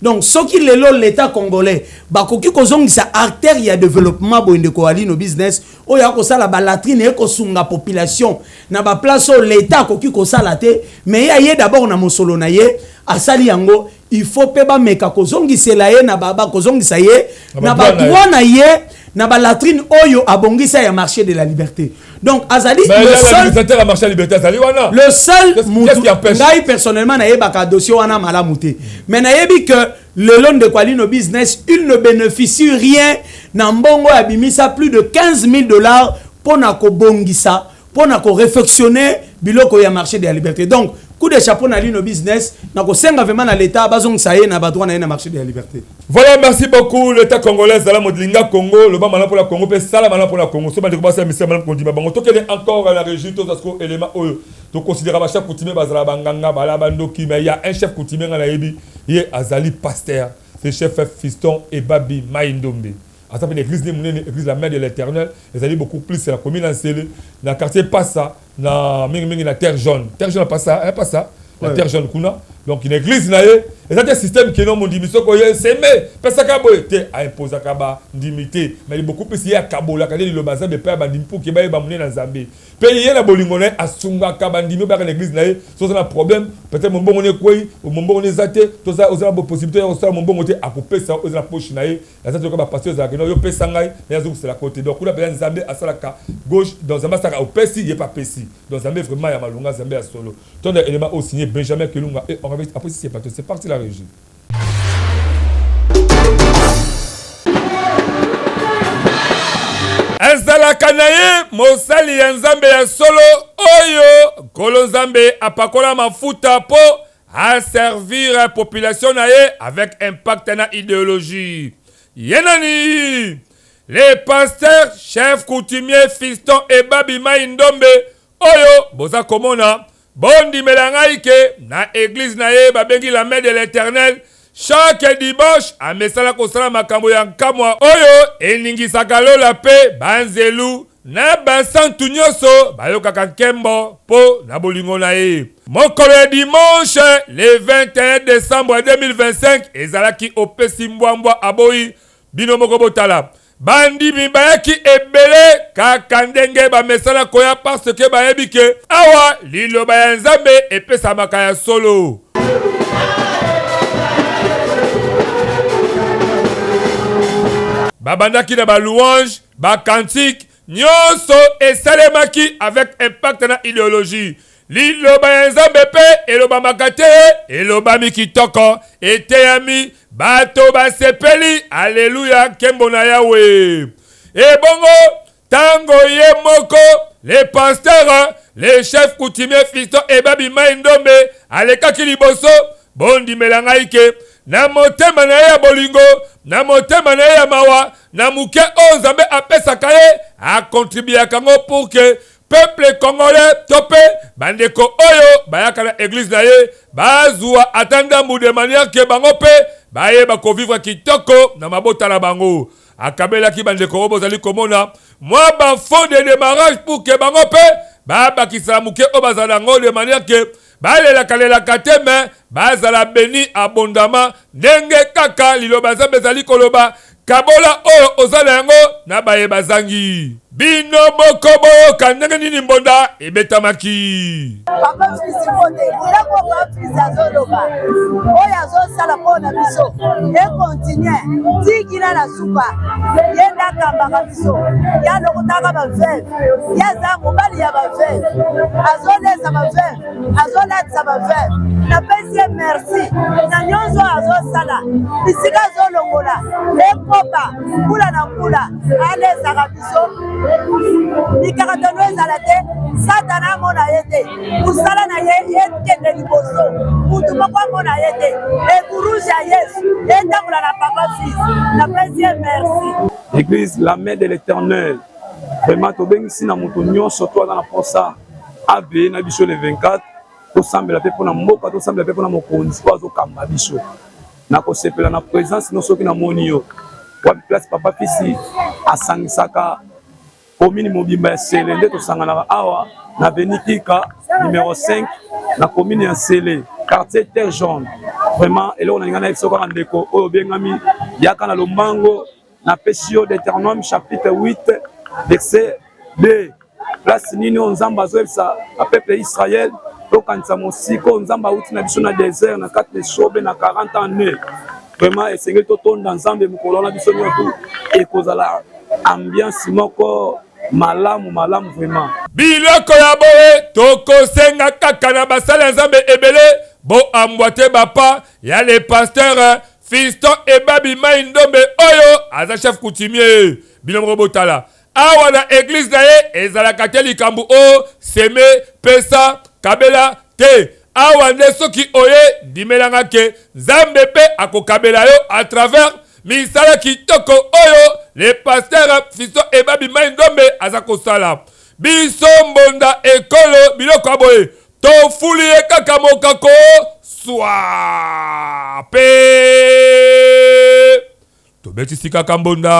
Donc soki lelo l'État congolais bakoki kozongisa artère ya développement boye, ndeko Alino Business oyo akosala balatrine, ekosunga population na baplace oyo l'État akoki kosala te, mais ye aye d'abord na mosolo na ye asali yango. Il faut mpe bameka kozongisela ye na kozongisa ye na badroit na ye na balatrine oyo abongisa ya Marché de la Liberté. Donc azali le seul marché de la Liberté azali wana. Le seul mutu ngai personnellement nayebaka dossier wana malamu te, mais nayebi que lelo ndeko Alino Business, il ne bénéficie rien na mbongo abimisa, plus de 15 000 $ mpona kobongisa, mpona koréfectionner biloko ya Marché de la Liberté. Donc Coup de chapeau na Lino Business, na kosenga vraiment na l'État bazongisa ye na ba droit na ye na marché de la liberté. Voilà, merci beaucoup l'État congolais, zala modlinga Congo, le bas pour la Congo, pe sala malamu pour la Congo. So bandeko basa misala malamu kondima bango. Tokende encore à la régie toza siko élément oyo to considérer ba chef coutumier bazala banganga bala bandoki mais il y a un chef coutumier nga nayebi ye azali pasteur. C'est chef Fiston Ebabi Maïndombe. Aza pe na église ne munene, église la main de l'Éternel, ezali beaucoup plus la commune Nsele, na quartier Passa, na mingi mingi na terre jaune. Terre jaune Passa, hein, Passa, na terre jaune kuna. Donc une église na ye, eza te système kino mondimi soko ye seme, pesaka boye te a imposaka ba ndimi te, mais beaucoup plus ye akabolaka nde liloba Nzambe pe ba ndimi pour ke bayeba monene na Nzambe. Pe ye na bolingo na ye asungaka ba ndimi oyo bayaka na eglise na ye soki oza na problème peut-être mombongo na ekweyi mombongo na eza te to oza na possibilité ya kosala mombongo te akopesa oyo eza na poche na ye aza te lokola ba pasteur ezalaka no yo pesa ngai mais azongiselaka yo te donc kuna mpenza Nzambe asalaka gauche donc Nzambe asalaka opesi ye pe apesi donc Nzambe vraiment ya malonga Nzambe ya solo tonda elema oyo signe Benjamin Kelunga et on après si c'est pas c'est parti la régie. Azalaka na ye mosali ya Nzambe ya solo oyo Nkolo Nzambe apakola mafuta mpo a servir population na ye avec impact na ideologie. Ye nani? Le pasteur chef coutumier Fiston Ebabi Mayi Ndombe oyo boza komona. Bondimela ngai ke na eglise na ye babengi la main de l'Eternel, chaque dimanche amesana kosala makambo ya nkamwa oyo eningisaka lola mpe banzelu na basantu nyoso bayokaka nkembo mpo na bolingo na ye. Mokolo ya dimanche le 21 decembre 2025 ezalaki opesi mbwambwa aboyi bino moko botala. Bandimi bayaki ebele kaka ndenge bamesana koya parce que bayebi ke awa liloba ya Nzambe epesamaka ya solo. Babandaki na ba louange, ba cantique, nyonso esalemaki avec impact na ideologie. Liloba ya Nzambe mpe elobamaka te, elobami kitoko, eteyami, bato basepeli, aleluya, nkembo na Yawe. Ebongo tango ye moko le pasteur, le chef coutumier Fiston Ebabi Mayi Ndombe alekaki liboso, bondimela ngai ke na motema na ye ya bolingo, na motema na ye ya mawa, na moke oyo Nzambe apesaka ye, akontribuaka yango pour que Peuple congolais to pe ba ndeko oyo bayaka na eglise na ye bazua ata ndambu de manière que bango pe bayeba ko vivre kitoko na mabota na bango. Akabelaki ba ndeko oyo bozali komona mwa ba fonds de demarrage pour que bango pe babakisa na moke oyo bazala na yango de manière que balelaka lelaka te mais bazala beni abondamment ndenge kaka liloba ya Nzambe ezali koloba Kabola oyo oza na yango na baye bazangi. Bino moko boyoka ndenge nini mbonda ebetamaki. Papa Fils mbote, eloko Papa Fils azoloba oyo azosala mpo na biso ekontinue ti kina na suka. Ye nde akambaka biso, ye alokotaka ba veuve, ye aza mobali ya ba veuve, azolesa ba veuve azolatisa ba veuve. Napesi ye merci na nyonso oyo azosala, bisika azolongola ekoba mbula na mbula, alesaka biso mikakatano ezala te, satana amona ye te, mosala na ye ekende liboso, mutu moko amona ye te, ekuruge ya Yesu etambola na papa fils. Napesi ye merci. Eglise la main de l'Eternel, vraiment tobengisi na moto nyonso to aza na posa aveye na biso le 24 tosambela mpe mpona mboka, tosambela mpe mpona mokonzi oyo azokamba biso. Nakosepela na presence no soki namoni yo wapi place papa Fisi asangisaka commune mobimba ya Sele, nde tosanganaka awa na avenue Kika numero 5 na commune ya Sele quartier Terre Jaune. Vraiment eloko nalinga nayebisa kaka ndeko oyo obengami yaka na lombango. Napesi yo Deuteronome chapitre 8 verset 2 place nini oyo Nzambe azoyebisa ba peuple ya Israël tokanisa mosika oyo Nzambe awuti na biso na desert na kati na esobe na 40 ans ne vraiment esengeli totonda Nzambe mokolo wana biso nyonso ekozala ambiance moko malamu malamu vraiment. Biloko ya boye tokosenga kaka na basali ya Nzambe ebele bo emboite ba pas ya le pasteur Fiston Ebabi Mayi Ndombe oyo aza chef coutumier bino moko botala awa na eglise na ye ezalaka te likambo o seme pesa kabela te. Awa nde soki oye, ndimela nga ke Nzambe pe akokabela yo à travers misala kitoko oyo le pasteur Fiston Ebabi Mayi Ndombe aza kosala. Biso mbonda ekolo biloko ya boye tofuli ye kaka mokako swaa pe tobetisi kaka mbonda.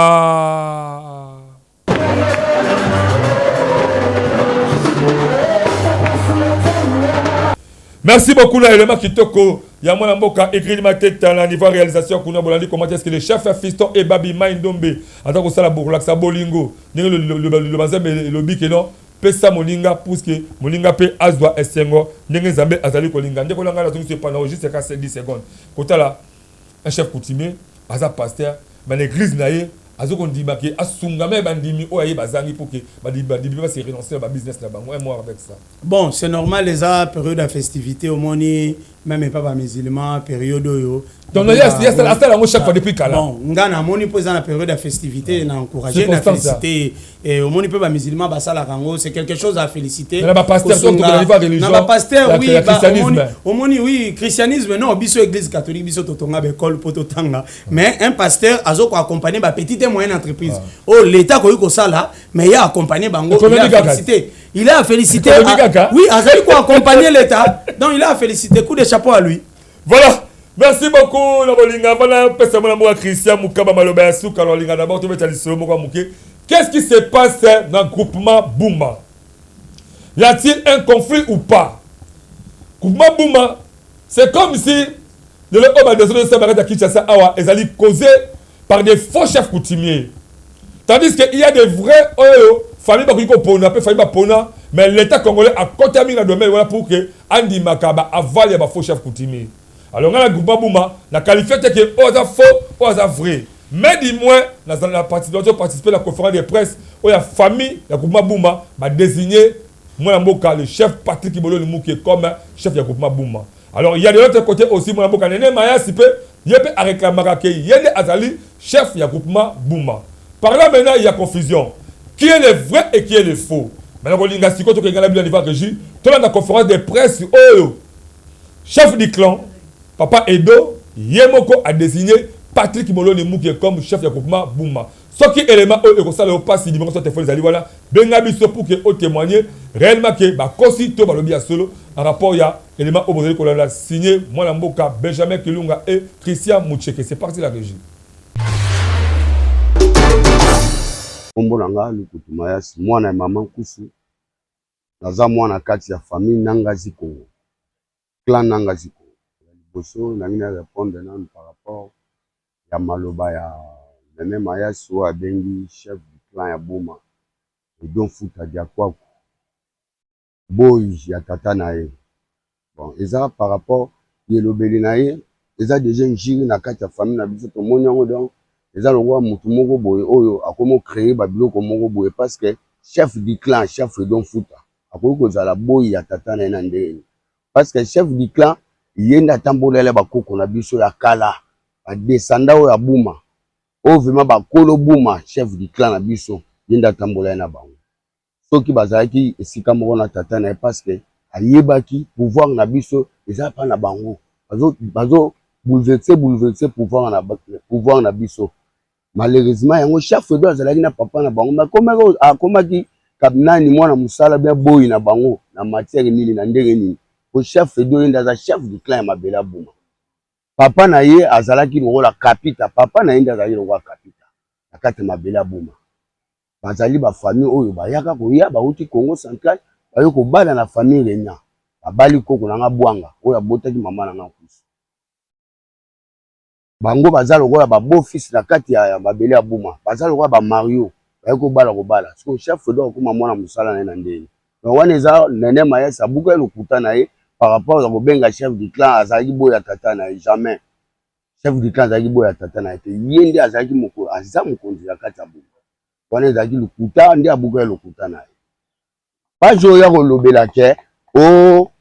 Merci beaucoup na élément kitoko ya mwana mboka Egril Mateta na niveau réalisation kuna bolandi comment est-ce que le chef fiston et Babi Maindombe aza kosala bokolakisa bolingo ndenge liloba Nzambe elobi ke non pesa moninga puisque moninga pe azwa esengo ndenge Nzambe azali kolinga ndeko na ngai nazongisi epa na juste ka 10 secondes kotala un chef coutumier aza pasteur mais na eglise na ye azo kondima ke asunga meme bandimi oyo aye bazangi pour que bandimi pe ba se relancer na ba business na bango un mot avec ça. Bon c'est normal eza periode ya festivite omoni meme epa ba musulman periode oyo Donc ye asala yango chaque fois depuis kala. Bon nga na moni po eza na periode ya festivite na encourager na féliciter Et omoni pe ba musulmans basalaka yango, c'est quelque chose à féliciter. Na ba pasteurs donc na niveau religion. Na ba pasteurs oui, ba omoni, omoni oui, christianisme non, biso église catholique biso totonga ba école po totanga. Mais un pasteur azo ko accompagner ba petite et moyenne entreprise. Ah. Oh l'état koyi kosala, mais il a accompagné bango, il a félicité. Il a félicité. Oui, azali ko accompagner l'état. Donc il a félicité, coup de chapeau à lui. Voilà. Merci beaucoup na bolinga bana pesa mwana mboka Christian Mukaba maloba ya suka na bolinga d'abord tobeta lisolo moko ya moke. Qu'est-ce qui se passe dans groupement Bumba? Y a-t-il un conflit ou pas? Groupement Bumba, c'est comme si lelo oyo ba desordre esalamaka ya Kinshasa awa ezali causé par des faux chefs coutumiers. Tandis que il y a des vrais oyo famille bakoki kopona pe famille bapona mais l'Etat congolais akota mingi na domaine wana pour que andimaka ba aval ya ba faux chefs coutumiers. Alors nga na groupement Buma na qualifie te que oyo aza faux oyo aza vrai. Mais du moins nazala na parti nazo participer na conférence de presse oyo ya famille ya groupement Buma ba designer mwana mboka le chef Patrick Boloni Muke comme chef ya groupement Buma. Alors il ya de l'autre cote aussi mwana mboka Nene Mayasi pe ye pe a reclamaka que ye nde azali chef ya groupement Buma. Par là maintenant il ya confusion qui est le vrai et qui est le faux? Mais nakolinga sikoyo tokende na bino na niveau ya regie tolanda conference de presse oyo chef du clan papa Edo ye moko a designer Patrick Moloni Mukie comme chef ya groupement Buma. Soki element oyo ekosala yo pasi numero ya telephone ezali wana benga biso pour que o temoigner reellement que bakosi to balobi ya solo en rapport ya element oyo bozali kolanda signe mwana mboka Benjamin Kilunga et Christian Mutsheke c'est parti la regie. Kombo na nga Lukutu Mayasi, mwana ya mama Nkusu, naza mwana kati ya famille Nanga Zikongo, clan Nanga Zikongo. Ya liboso nalingi na repondre nanu par rapport ya maloba ya Nene Mayasi oyo abengi chef du clan ya Boma Edo Mfuta Diakwaku boyi ya tata na ye. Bon eza par rapport ya elobeli na ye eza dejà injure na kati ya famille na biso tomoni yango donc eza lokola mutu moko boye oyo akomi ko creer ba biloko moko boye parce que chef du clan chef Edo Mfuta akoki kozala boyi ya tata na ye na ndenge nini? Parce que chef du clan ye nde atambolaki ba koko na biso ya kala ba descendants oyo ya buma oyo vraiment ba kolo buma chef du clan na biso ye nde atambolaki na bango soki bazalaki esika moko na tata na ye parce que ayebaki pouvoir na biso eza pa na bango bazo bazo bouleverser bouleverser pouvoir na pouvoir na biso Malheureusement yango chef Edo azalaki na papa na bango mais akomaki akomaki nani mwana musala bien boyi na bango na matière nini na ndenge nini po chef Edo ye nde aza chef du clan ya mabele aboma papa na ye azalaki lokola kapita papa na ye nde azalaki lokola kapita na kati ya mabele aboma bazali ba famille oyo bayaka koya bawuti Congo central baye kobala na famille Renya babali koko na nga Bwanga oyo abotaki mama na nga Nkusu Bango baza lokola ba beau fils na kati ya mabele ya Buma, baza lokola ba Mario baye kobala kobala. Sikoyo chef Edo akokoma mwana mosala na ye na ndenge nini? Donc wana eza Nene Mayasi abukaki lokuta na ye par rapport ya kobenga chef du clan azalaki boyi ya tata na ye. Jamais chef du clan azalaki boyi ya tata na ye te, ye nde azalaki moko aza mokonzi na kati ya Buma. Wana ezalaki lokuta nde abukaki lokuta na ye. Page oyo ya kolobela ke o oh,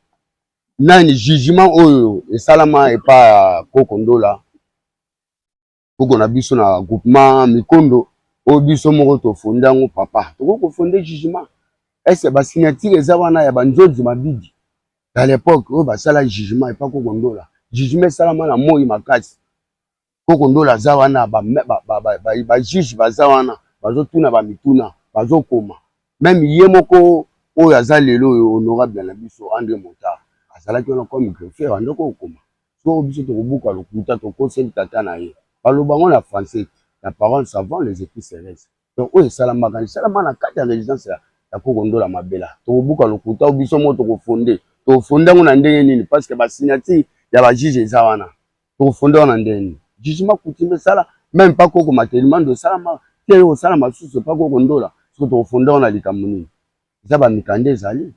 nani jugement oyo esalama epa ya koko ndola koko na biso na groupement mikondo oyo biso moko tofonde yango papa tokoki kofonde jugement ese basignature eza wana ya banzonzi mabidi. À l'époque oyo basala jugement epa Koko Ndola, jugement esalama na moi makasi. Koko Ndola aza wana, ba, ba, ba, ba, ba, ba juge baza wana, bazotuna ba mituna, bazokoma. Meme ye moko oyo aza lelo oyo honorable na biso Andre Montard azalaki wana comme greffier, abanda kokoma. Sikoyo biso tokobuka lokuta, tokoseli tata na ye. Baloba yango na français, la parole savant les écrits célestes. Donc oyo esalamaka esalama na kati ya résidence ya, ya Koko Ndola Mabela. Tokobuka lokuta oyo biso moko tokofonde. Tokofonde yango na ndenge nini? Parce que ba signature ya ba juge eza wana. Tokofonde yango na ndenge nini? Jugement coutume esala même pas Koko Matelimando esalama te oyo osalama susu pa Koko Ndola. Soki tokofonde yango na likambo nini? Eza ba mikanda ezali.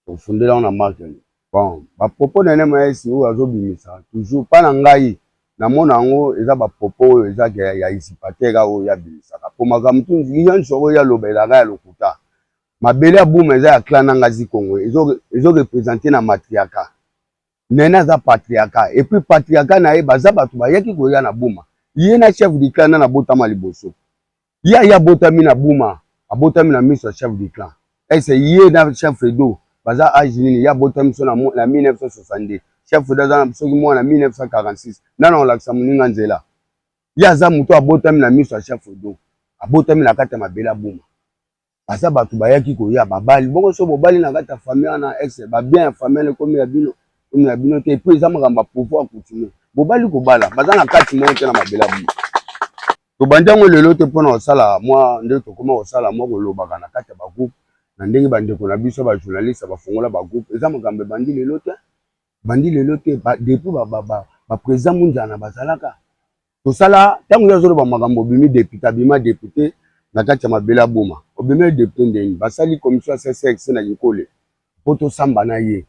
Tofundela yango na marque nini? Bon, ba propos na NMS oyo azobimisa toujours pa na ngai namona yango eza ba propos oyo eza ya usurpateur oyo abimisaka po makambo tu nyonso oyo aloba ezalaka ya lokuta. Mabele ya Buma eza ya clan na Ngazi Kongo, ezo ezo representer na matriarcat. Nene aza patriarcat et puis patriarcat na ye baza bato bayaki koya na Buma. Ye na chef du clan nani abotama liboso? Ye aye abotami na Buma, abotami na miso ya chef du clan. Est ce ye na chef Edo baza age nini? Ye abotami so na 1962, chef Edo aza soki mwana 1946. Nani akolakisa moninga nzela? Ye aza moto abotami na miso ya chef Edo, abotami na kati ya mabele ya Buma. Baza batu bayaki koya babali bongo soki bobali na kati ya famille wana ex ba bien ya famille wana ekomi ya bino ekomi ya bino te epuis eza makambo ya pouvoir coutumier bobali kobala baza na kati moko te na mabele ya bino tobandi yango lelo te mpona kosala mwa nde tokoma kosala mwa kolobaka na kati ya bagroupe na ndenge bandeko na biso ba journaliste bafongola bagroupe eza makambo ebandi lelo te bandi lelo te depuis ba président Munzana bazalaka Tosala tango ye azoloba makambo obimi depute abima depute na kati ya mabele ya Boma obimeli depute ndenge nini basali commission ya CCRC na Kinkole po tosamba na ye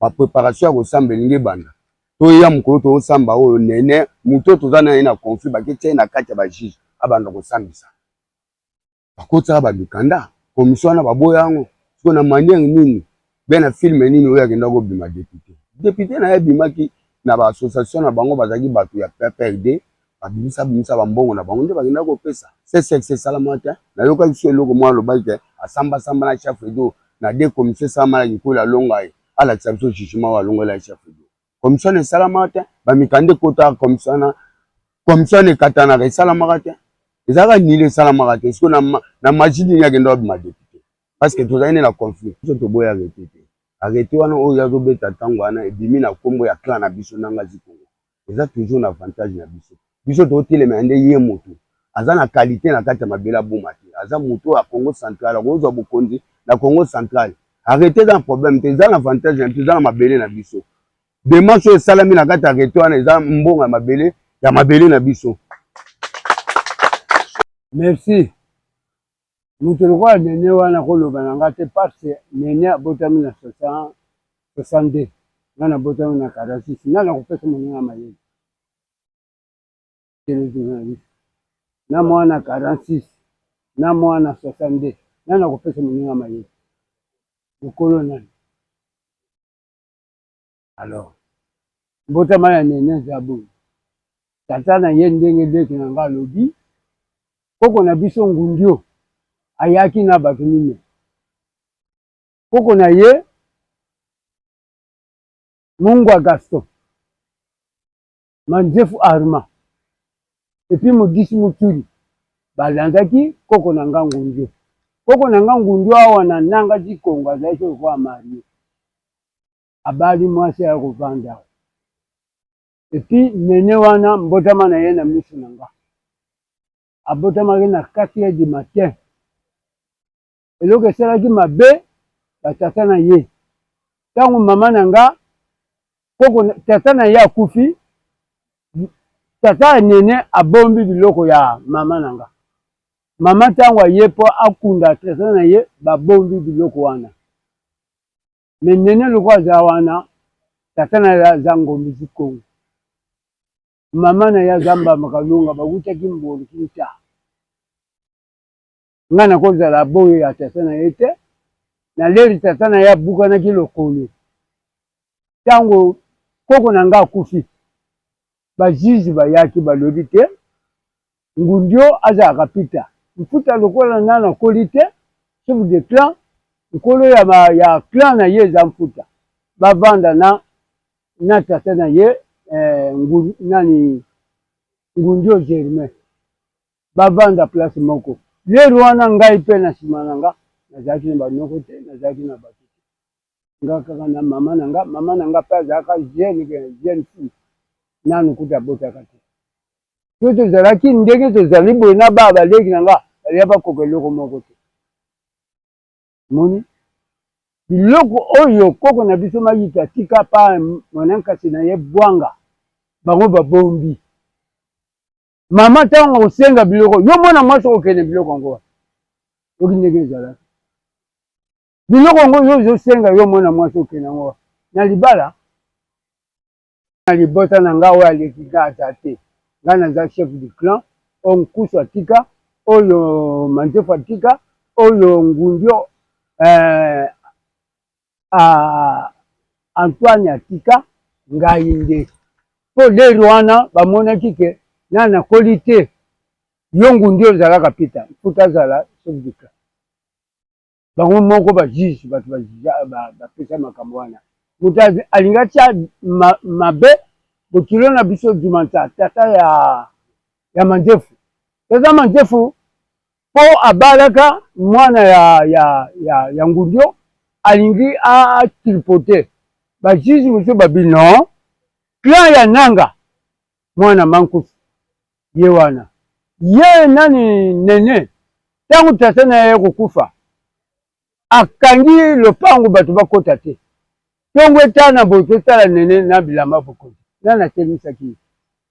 ba preparation ya kosamba elingi ebanda toya mokolo tozosamba oyo nene moto oyo toza na ye na conflit baketia ye na kati ya ba juge abanda kosambisa Bakotisaka ba mikanda commission wana baboya yango sikoyo na manière nini bien na film nini oyo akenda kobima depute depute na ye abimaki na ba association na bango bazalaki bato ya PPRD babimisa bimisa ba mbongo na bango nde bakenda kopesa CSX esalama te nayokaki so eloko mwa alobaki ke asamba samba na chef edo na de commission esalama na kikoli alonga ye alakisa biso jugement oyo alongola ye chef edo commission esalamaka te bamikanda ekotaka commission na commission ekatanaka esalamaka te ezalaka nile esalamaka te sikoyo na, na magie nini akenda abima depute parce que tozali nde na conflit biso toboyi arrete te arrete wana oyo azobeta ntango wana ebimi na nkombo ya clan na biso nanga zikongo eza toujours na avantage na biso biso totelemela nde ye motu aza na qualité na kati ya mabele aboma te aza motu ya Congo central akozwa bokonzi na Congo central arrete eza na problème te eza na avantage na biso eza na mabele na biso demarche oyo esalami na kati ya arrete wana eza mbongo ya mabele ya mabele na biso merci moto lokola nene wana koloba na nga te parce nene abotami na 62 nga nabotami na 46 nga nakopesa moninga mayele telejournaliste na mwana 46 na mwana 62 nani akopesa moninga mayele mokolo nani alors mbotama ya nene eza boye tata na ye ndenge leki na nga alobi koko na biso ngundio ayaki na bato mine koko na ye mungwa gaston Mandefu Armand et puis Mudisi Mutuli balandaki koko na nga Ngundio. Koko na nga Ngundio awa na Nanga Dikongo azalaki lokola marie, abali mwasi aya kovanda awa. Et puis nene wana mbotama na ye na miso na nga, abotamaki na 4 heures du matin. Eloko esalaki mabe ba tata na ye tango mama na nga koko tata na ye akufi tata ya nene abombi biloko ya mama na nga mama tango aye po akunda tata na ye babombi biloko wana me nene lokola aza wana tata na ye aza ngombi zikongo mama na ye aza mbamba kalunga bawutaki mbolo kinta Nga nakozala boyo ya tata na ye te. Na leri tata na ye abukanaki lokolo tango koko na nga akufi, ba juges bayaki balobi te Ngundio azalaka pita mfuta lokola nanu akoli te, chef de clan, nkolo ya, ya clan na ye eza mfuta. bavanda na na tata na ye eh, ngu, nani Ngundio Germain bavanda place moko. Lero wana ngai mpe na nsima na nga nazalaki na banoko te, nazalaki na bato te, nga kaka na mama na nga. Mama na nga mpe azalaka jeune jeune fille, nanu kutu abotaka te. To tozalaki ndenge tozali boye na ba baleki na nga balia bakoka eloko moko te. Moni biloko oyo koko na biso Mayita atika pa mwana nkasi na ye Bwanga, bango babombi. Mama ntango akosenga biloko, yo mwana mwasi okokende biloko yango wapi? Oki ndenge ezalaki biloko yango yo ozosenga, yo mwana mwasi okende yango wapi? Na libala Na libota na nga oyo aleki nga aza te. Nga naza chef du clan, oyo Nkusu atika, oyo Mandefu atika, oyo Ngundio eh, ah, Antoine atika, ngai nde. Po lero wana bamonaki ke na nakoli te, yo Ngundio ozalaka pita, mfuta azala chef du clan. Bango moko ba juge bato bapesa makambo wana. Moto alingi atia mabe bokilo na biso Jumansa tata ya ya Mandefu. Tata Mandefu po abalaka mwana ya ya ya, ya Ngundio alingi a tripoter. Ba juge mosusu babi non, clan ya Nanga mwana Mankusu ye wana ye nani nene ntango tata na ye kokufa akangi lopango bato bakota te ntongo etana boye totala nene na bilamba bokonzi nani atelemisaki ye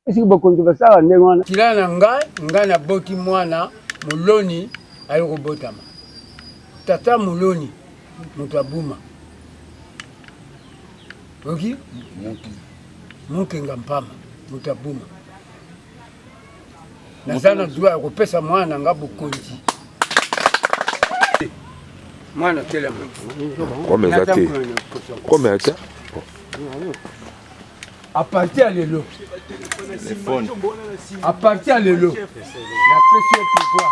esiki bokonzi basalaka ndenge wana kila na ngai ngai naboti mwana moloni aye kobotama tata moloni moto abuma oki Mukenga Mpama moto ya Buma. Naza na droit ya kopesa mwana na nga bokonzi. Mwana telema. Comme eza te. Comme eza te. À partir ya lelo. À partir ya lelo. Napesi yo pouvoir.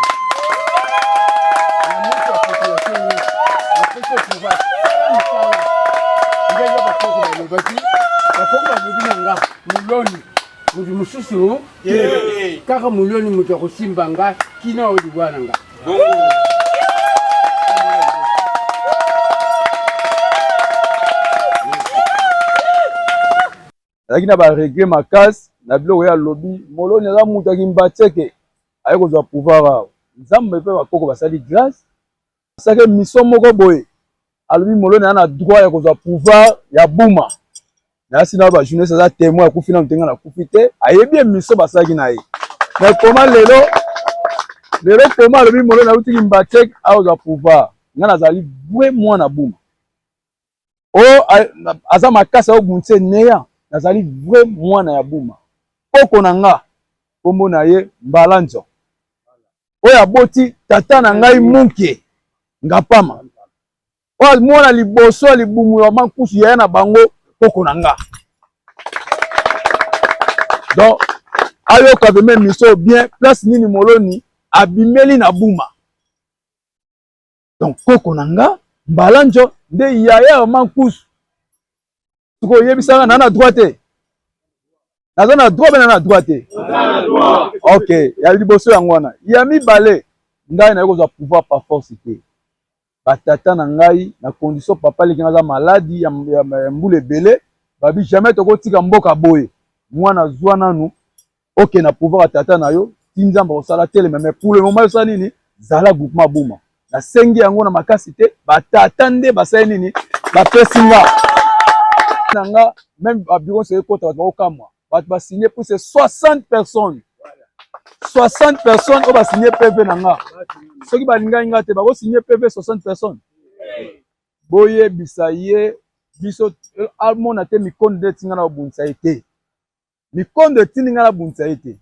Na miso ya population nyonso. Napesi yo pouvoir. Sala mosala. Ndenge bakoko balobaki. Bakoko balobi na nga moloni moto mosusu kaka moloni moto akosimba nga kina oyo libwa na nga. Azalaki na ba regret makasi na biloko ye alobi moloni aza mutu ya kimbatseke aye kozwa pouvoir awa nzambe pe bakoko basali grace asalaki emission moko boye alobi moloni aza na droit ya kozwa pouvoir ya buma nayasi na ba journaliste aza temoin akufi nanu te nga nakufi te ayebi emission basalaki na ye mais koma lelo lelo koma alobi moloni awuti kimbatseke akozwa pouvoir nga nazali vrai mwana buma Oh aza makasi azo bundisa neya nazali vrai mwana ya buma koko na nga kombo na ye Mbalanzo oyo aboti tata na ngai Munke Ngapama oyo mwana liboso ya libumu ya mankusu yaya na bango koko na nga donc ayoka vraiment miso bien place nini moloni abimeli na buma Donc koko na nga Mbalanjo nde yaya ya Mankusu. Sikoyo oyebisaka na na droit te? Naza na droit be na na droit te? Ok, ya liboso yango wana. Ya mibale, ngai naye kozwa pouvoir par force te. Ba tata na ngai na condition papa leki nga aza maladi ya, ya, ya mbula ebele, babi jamais tokotika mboka boye. Mwana zwa nanu Ok na pouvoir ya tata na yo ti nzambe akosala telema mais pour le moment osala nini zala groupement buma nasengi yango na makasi te ba tata nde basali nini bapesi nga na nga meme ba bureau nyonso ekota bato bakokamwa bato basigne plus de 60 personnes 60 personnes oyo basigne PV na nga soki balingaki nga te bakosigne PV 60 personnes boyebisa ye biso amona te mikondo nde etinga na kobundisa ye te Mikondo etindi nga nabundisa ye te.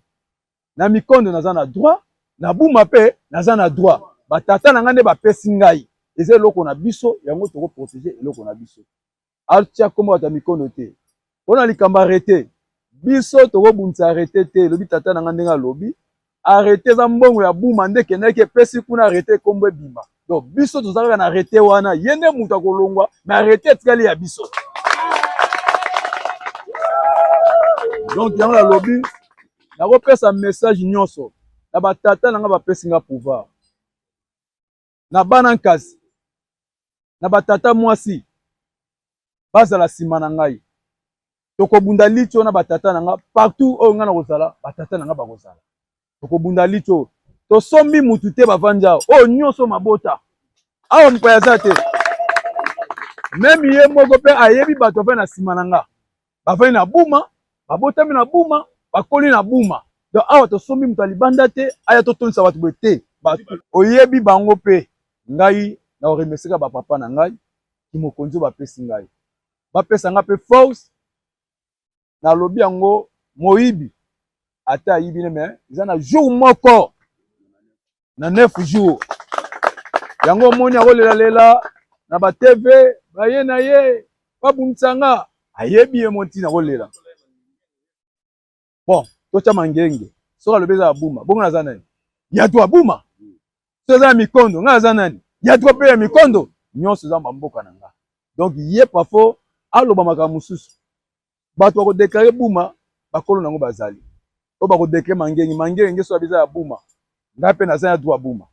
Na mikondo naza na droit, na buma pe naza na droit. Ba tata na nga nde bapesi ngai. Eza eloko na biso, yango toko proteger eloko na biso. Atia kombo bato ya mikondo te. Pona likambo arrete, biso toko bundisa arrete te, elobi tata na nga ndenge alobi. Arrete eza mbongo ya buma nde ekendaki epesi kuna arrete kombo ebima. Donc biso toza kaka na arrete wana, ye nde mutu akolongwa mais arrete etikali ya biso. Donc yango nalobi, nakopesa message nyonso na batata na nga bapesi nga pouvoir, na bana nkasi, na batata mwasi bazala nsima na ngai. Tokobunda liti oyo na batata na nga partout oyo nga nakozala, batata na nga bakozala. Tokobunda liti oyo. Tosombi mutu te, bavandi awa oyo nyonso mabota awa, mopaya aza te. Meme ye moko mpe ayebi bato bafandi na nsima na nga, bafandi na Buma, babotami na Buma, bakoli na Buma. Donc awa tosombi moto ya libanda te aya totondisa bato boye te. Bato oyebi bango mpe ngai na koremercier ba papa na ngai kimokonzi oyo bapesi ngai, bapesa ngai mpe force. Nalobi yango, moyibi ata ayibi ne, mais eza na jour moko na 9 jours yango omoni akolelalela na ba TV baye na ye babundisa nga, ayebi ye mo ntina kolela. Bon, totya mangenge, soki alobi eza ya Buma, bongo naza nani? Ya to Buma. Soki eza ya Mikondo, ngai naza nani? Ya to mpe ya Mikondo. Nyonso eza bamboka na nga. Donc ye pafo aloba makambo mosusu. Bato bakodeklare Buma, bakolo nango bazali. Oyo bakodeklare Mangenge, Mangenge soki eza ya Buma, ngai mpe naza ya droit Buma.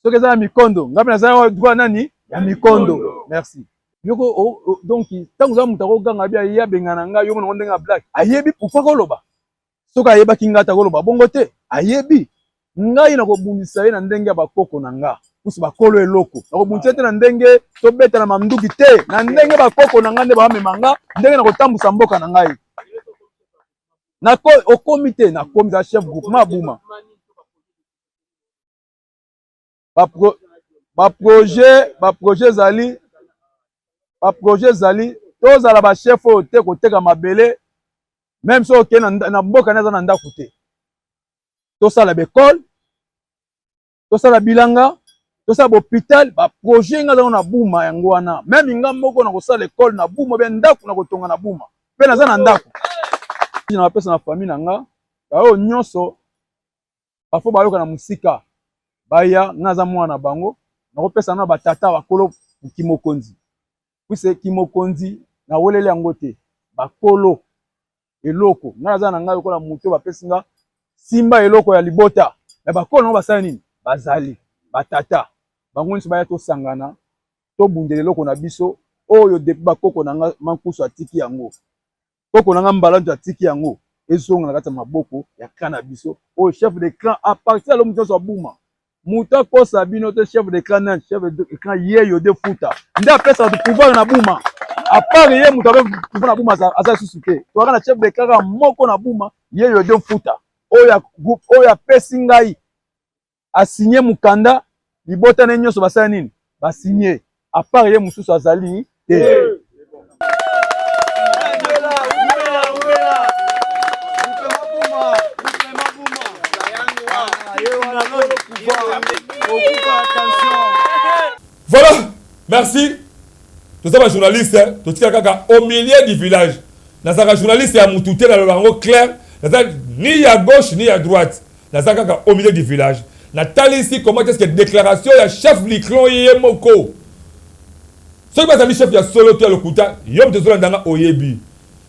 Soki eza ya Mikondo, ngai mpe naza ya droit nani? Ya Mikondo. Merci. Yoko oh, oh, donc ntango oza moto akoganga bi aye abengana ngai, yo monango ndenge ya black ayebi pourquoi koloba. Soki ayebaki ngai ata koloba bongo te, ayebi ngai nakobundisa ye na ndenge ya bakoko na nga kusi bakolo eloko. Nakobundisa ye te na ndenge tobeta na manduki te, na ndenge bakoko na nga nde bamema nga, ndenge nakotambusa mboka na ngai. Nako okomi te, nakomi za chef groupement Buma. Ba projet ezali, ba projet ezali, tozala ba chef oyo te koteka mabele, meme soki okei na mboka naza na ndako te. Tosala ba ekole, tosala bilanga, tosala ba hôpital, ba projet nga zango na Buma yango wana. Meme nga moko na kosala ekole na Buma, be ndako na kotonga na Buma, pe naza na ndako. Na bapesa na famille na nga, baoyo nyonso bafo bayoka na mosika baya, nga naza mwana na bango, nakopesa na batata bakolo kimokonzi, puisque kimokonzi naweleli yango te, bakolo eloko nga naza na ngai lokola moto bapesi nga simba eloko ya libota na bakolo nango basala nini, bazali batata bango nyonso baya tosangana tobundela eloko na biso oyo depuis bakoko na nga Mankusu atiki yango, koko na nga Mbalantu atiki yango, ezonga na kati ya maboko ya clan na biso oyo chef de clan à partir ya lomo nyonso abuma. Moto akosa bino te, chef de clan nani? Chef de clan yeyo de futa nde apesa bato pouvoir na Buma. À part ye, moto ape pouvoir na Buma aza lisusu te. Toyaka na chef de clan kaka moko na Buma, yeyo de futa, oyo oyo apesi ngai asigne mokanda, libota na ye nyonso basala nini? Basigne. À part ye, mosusu azali te. Voilà, merci. Toza ba journaliste, totika kaka au milieu du village. Nazalaka journaliste ya mutu te, naloba yango clair. Naza ni ya gauche ni ya droite. Naza kaka au milieu du village. Natalisi comment est-ce que déclaration ya chef du clan ye moko. Soki bazali chef ya solo to ya lokuta, yo moto ozolanda nga oyebi.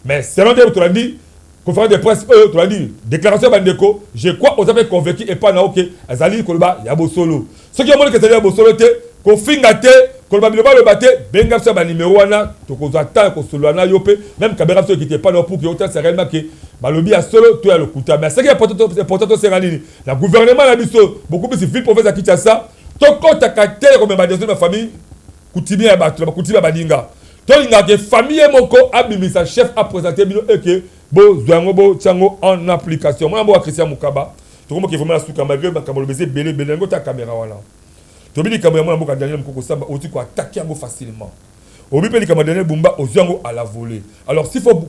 Mais selon nde tolandi conférence de presse oyo, tolandi déclaration ya bandeko, je crois oza mpe convaincu epai na yo ke azali koloba ya bosolo. Soki omoni ke ezali ya bosolo te, kofinga te, koloba bilobaloba te, benga biso ya banimero wana, tokozwa temps ya kosolola na yo mpe même caméra biso ekiti epai na yo pour que otalisa réellement ke balobi ya solo to ya lokuta. Mais ce qui est important, tosenga nini na gouvernement na biso, beaucoup plus ville province ya Kinshasa, tokɔtaka te ya komema desordre na famille coutumier ya bato, na bacoutume ya baninga. Tolingaka ke famille ye moko abimisa chef, aprésente bino eke bozwa yango, botia yango en application. Mwana mboka Christian Mukaba, tokomoke vraiment na suka, malgré makambo oloba eza ebele ebele. Yango ta caméra wana, toyebi likambo ya mwana mboka Daniel Mokoko Samba, oti koattaquer yango facilement. Obi mpe likambo ya Daniel Bumba, ozwi yango à la volée. Alors s'il faut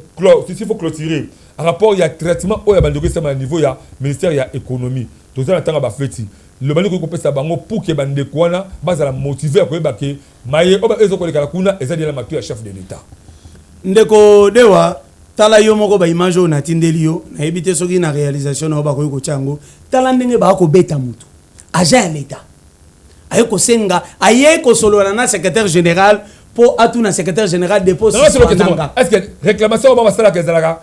clôturer en rapport ya traitement oyo ya bandeko esama na niveau ya ministère ya économie, toza na ntango ya bafeti, liloba nini okoki kopesa bango pour ke bandeko wana bazala motive ya koyeba ke maye oyo ezokolekala kuna eza diela matu ya chef de l'État? Ndeko Dewa, tala yo moko baimage oyo natindeli yo. Nayebi te soki na réalisation na yo bakoki kotia yango. Tala ndenge bakobeta motu, agent ya l'État aye kosenga, aye kosolola na secrétaire général mpo atuna secrétaire général dépôt. Est ce que réclamation oyo basalaka ezalaka?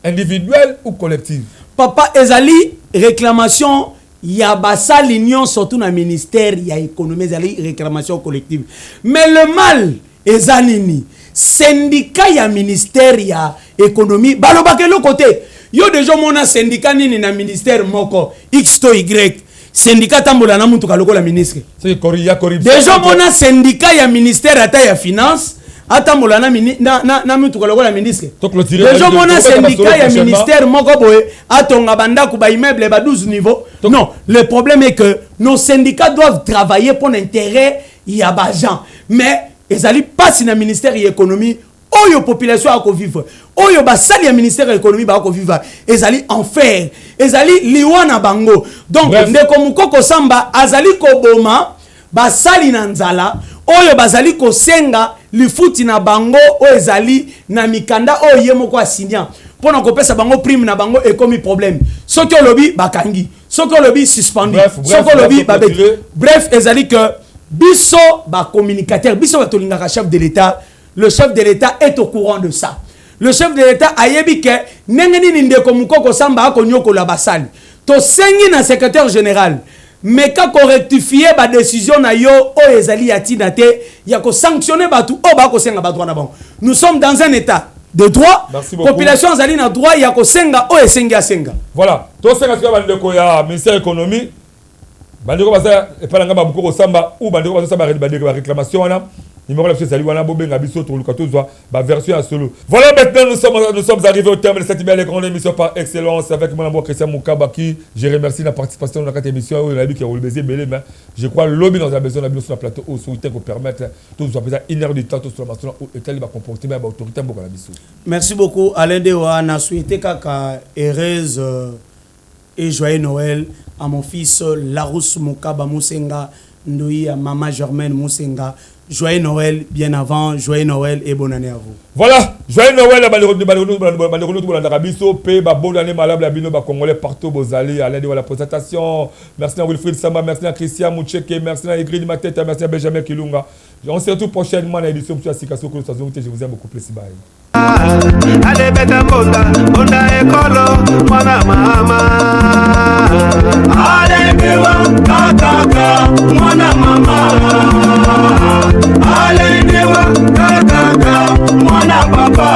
Individuelle ou collective? Papa, ezali réclamation ya basali nyonso tu na ministère ya économie, ezali réclamation collective. Mais le mal eza nini? Syndicat ya ministère ya économie balobaka eloko te. Yo deja omona syndicat nini na ministère moko X to Y, syndicat atambola na mutuka lokola ministre? Deja omona syndicat ya ministère ata ya finance atambola na, na, na, na mutuka lokola ministre? Deja omona syndicat ya ministère moko boye atonga bandako, baimmeuble ba 12 niveau? Non, le problème est que nos syndicats doivent travailler pour l'intérêt ya baagent, mais ezali mpasi na ministère ya économie. Oyo population akovivre, oyo basali ya ministère ya économie bakovivre, ezali enfer, ezali liwa na bango. Donc ndeko Mokoko Samba azali koboma basali na nzala oyo bazali kosenga lifuti na bango oyo ezali na mikanda oyo ye moko asinya mpo na kopesa bango prime na bango. Ekomi problème. Soki olobi, bakangi. Soki olobi, suspendu. Soki olobi, babeti. Bref, ezali que biso bacommunicateur, biso batolingaka chef de l'État. Le chef de l'État est au courant de ça. Le chef de l'État ayebi ke ndenge nini ndeko Mokoko Samba akonyokola basali. Tosengi na secrétaire général, meka korectifie badécision na yo oyo ezali ya ntina te ya kosanctionne bato oyo bakosenga badroit na bango. Nous sommes dans un état de droit. Population azali na droit ya kosenga oyo esengi asenga. Voilà, tosenga sikoyo bandeko ya ministère économie, bandeko baza epai na ngai babuko kosamba ou bandeko bazosala bandeko baréclamation wana, numéro na biso ezali wana, bobenga biso, toluka tozwa baversion ya solo. Voilà, maintenant nous sommes arrivés au terme de cette belle et grande émission par excellence avec mon amour Christian Mukaba, qui je remercie la participation dans cette émission oyo nayebi ke olobezi ebele. Mais je crois lobi dans besoin na bino sur la plateau oyo soki te kopermettre tozwa mpenza une heure du temps, tosolola masolo oyo etali bacomportement ya baautorité mboka na biso. Merci beaucoup, Alain Dewa. Na souhaité kaka heureuse et joyeux Noël à mon fils Larousse Mukaba Musenga Ndoi, à maman Germaine Musenga. Joyeux Noël bien avant, joyeux Noël et bonne année à vous. Voilà, joyeux Noël bandeko bolandaka biso mpe babonne année malable ya bino bacongolais partout bozali. Alain de la présentation. Merci na Wilfried Samba, merci na Christian Moucheke, merci na Igrid Mateta, merci na Benjamin Kilunga. On se retrouve prochainement na édition ya sika. Soki je vous aime beaucoup plus. Bye. Alebeta mbonda mbonda ekolo mwana mama alendewa kakaka mwana mama alendewa kakaka mwana papa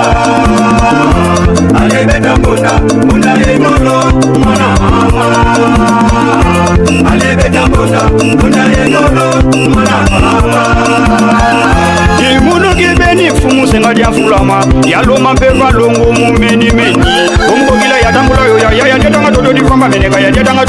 alebeta mbonda mbonda ekolo mwana mama alebeta mbonda mbonda ekolo mwana papa. Imunuki beni fumu senga dia fulama yaloma mpe valongo mumenimeni omukokila yatambula yo yaya yadiatanga toto difamba meneka yadiatanga.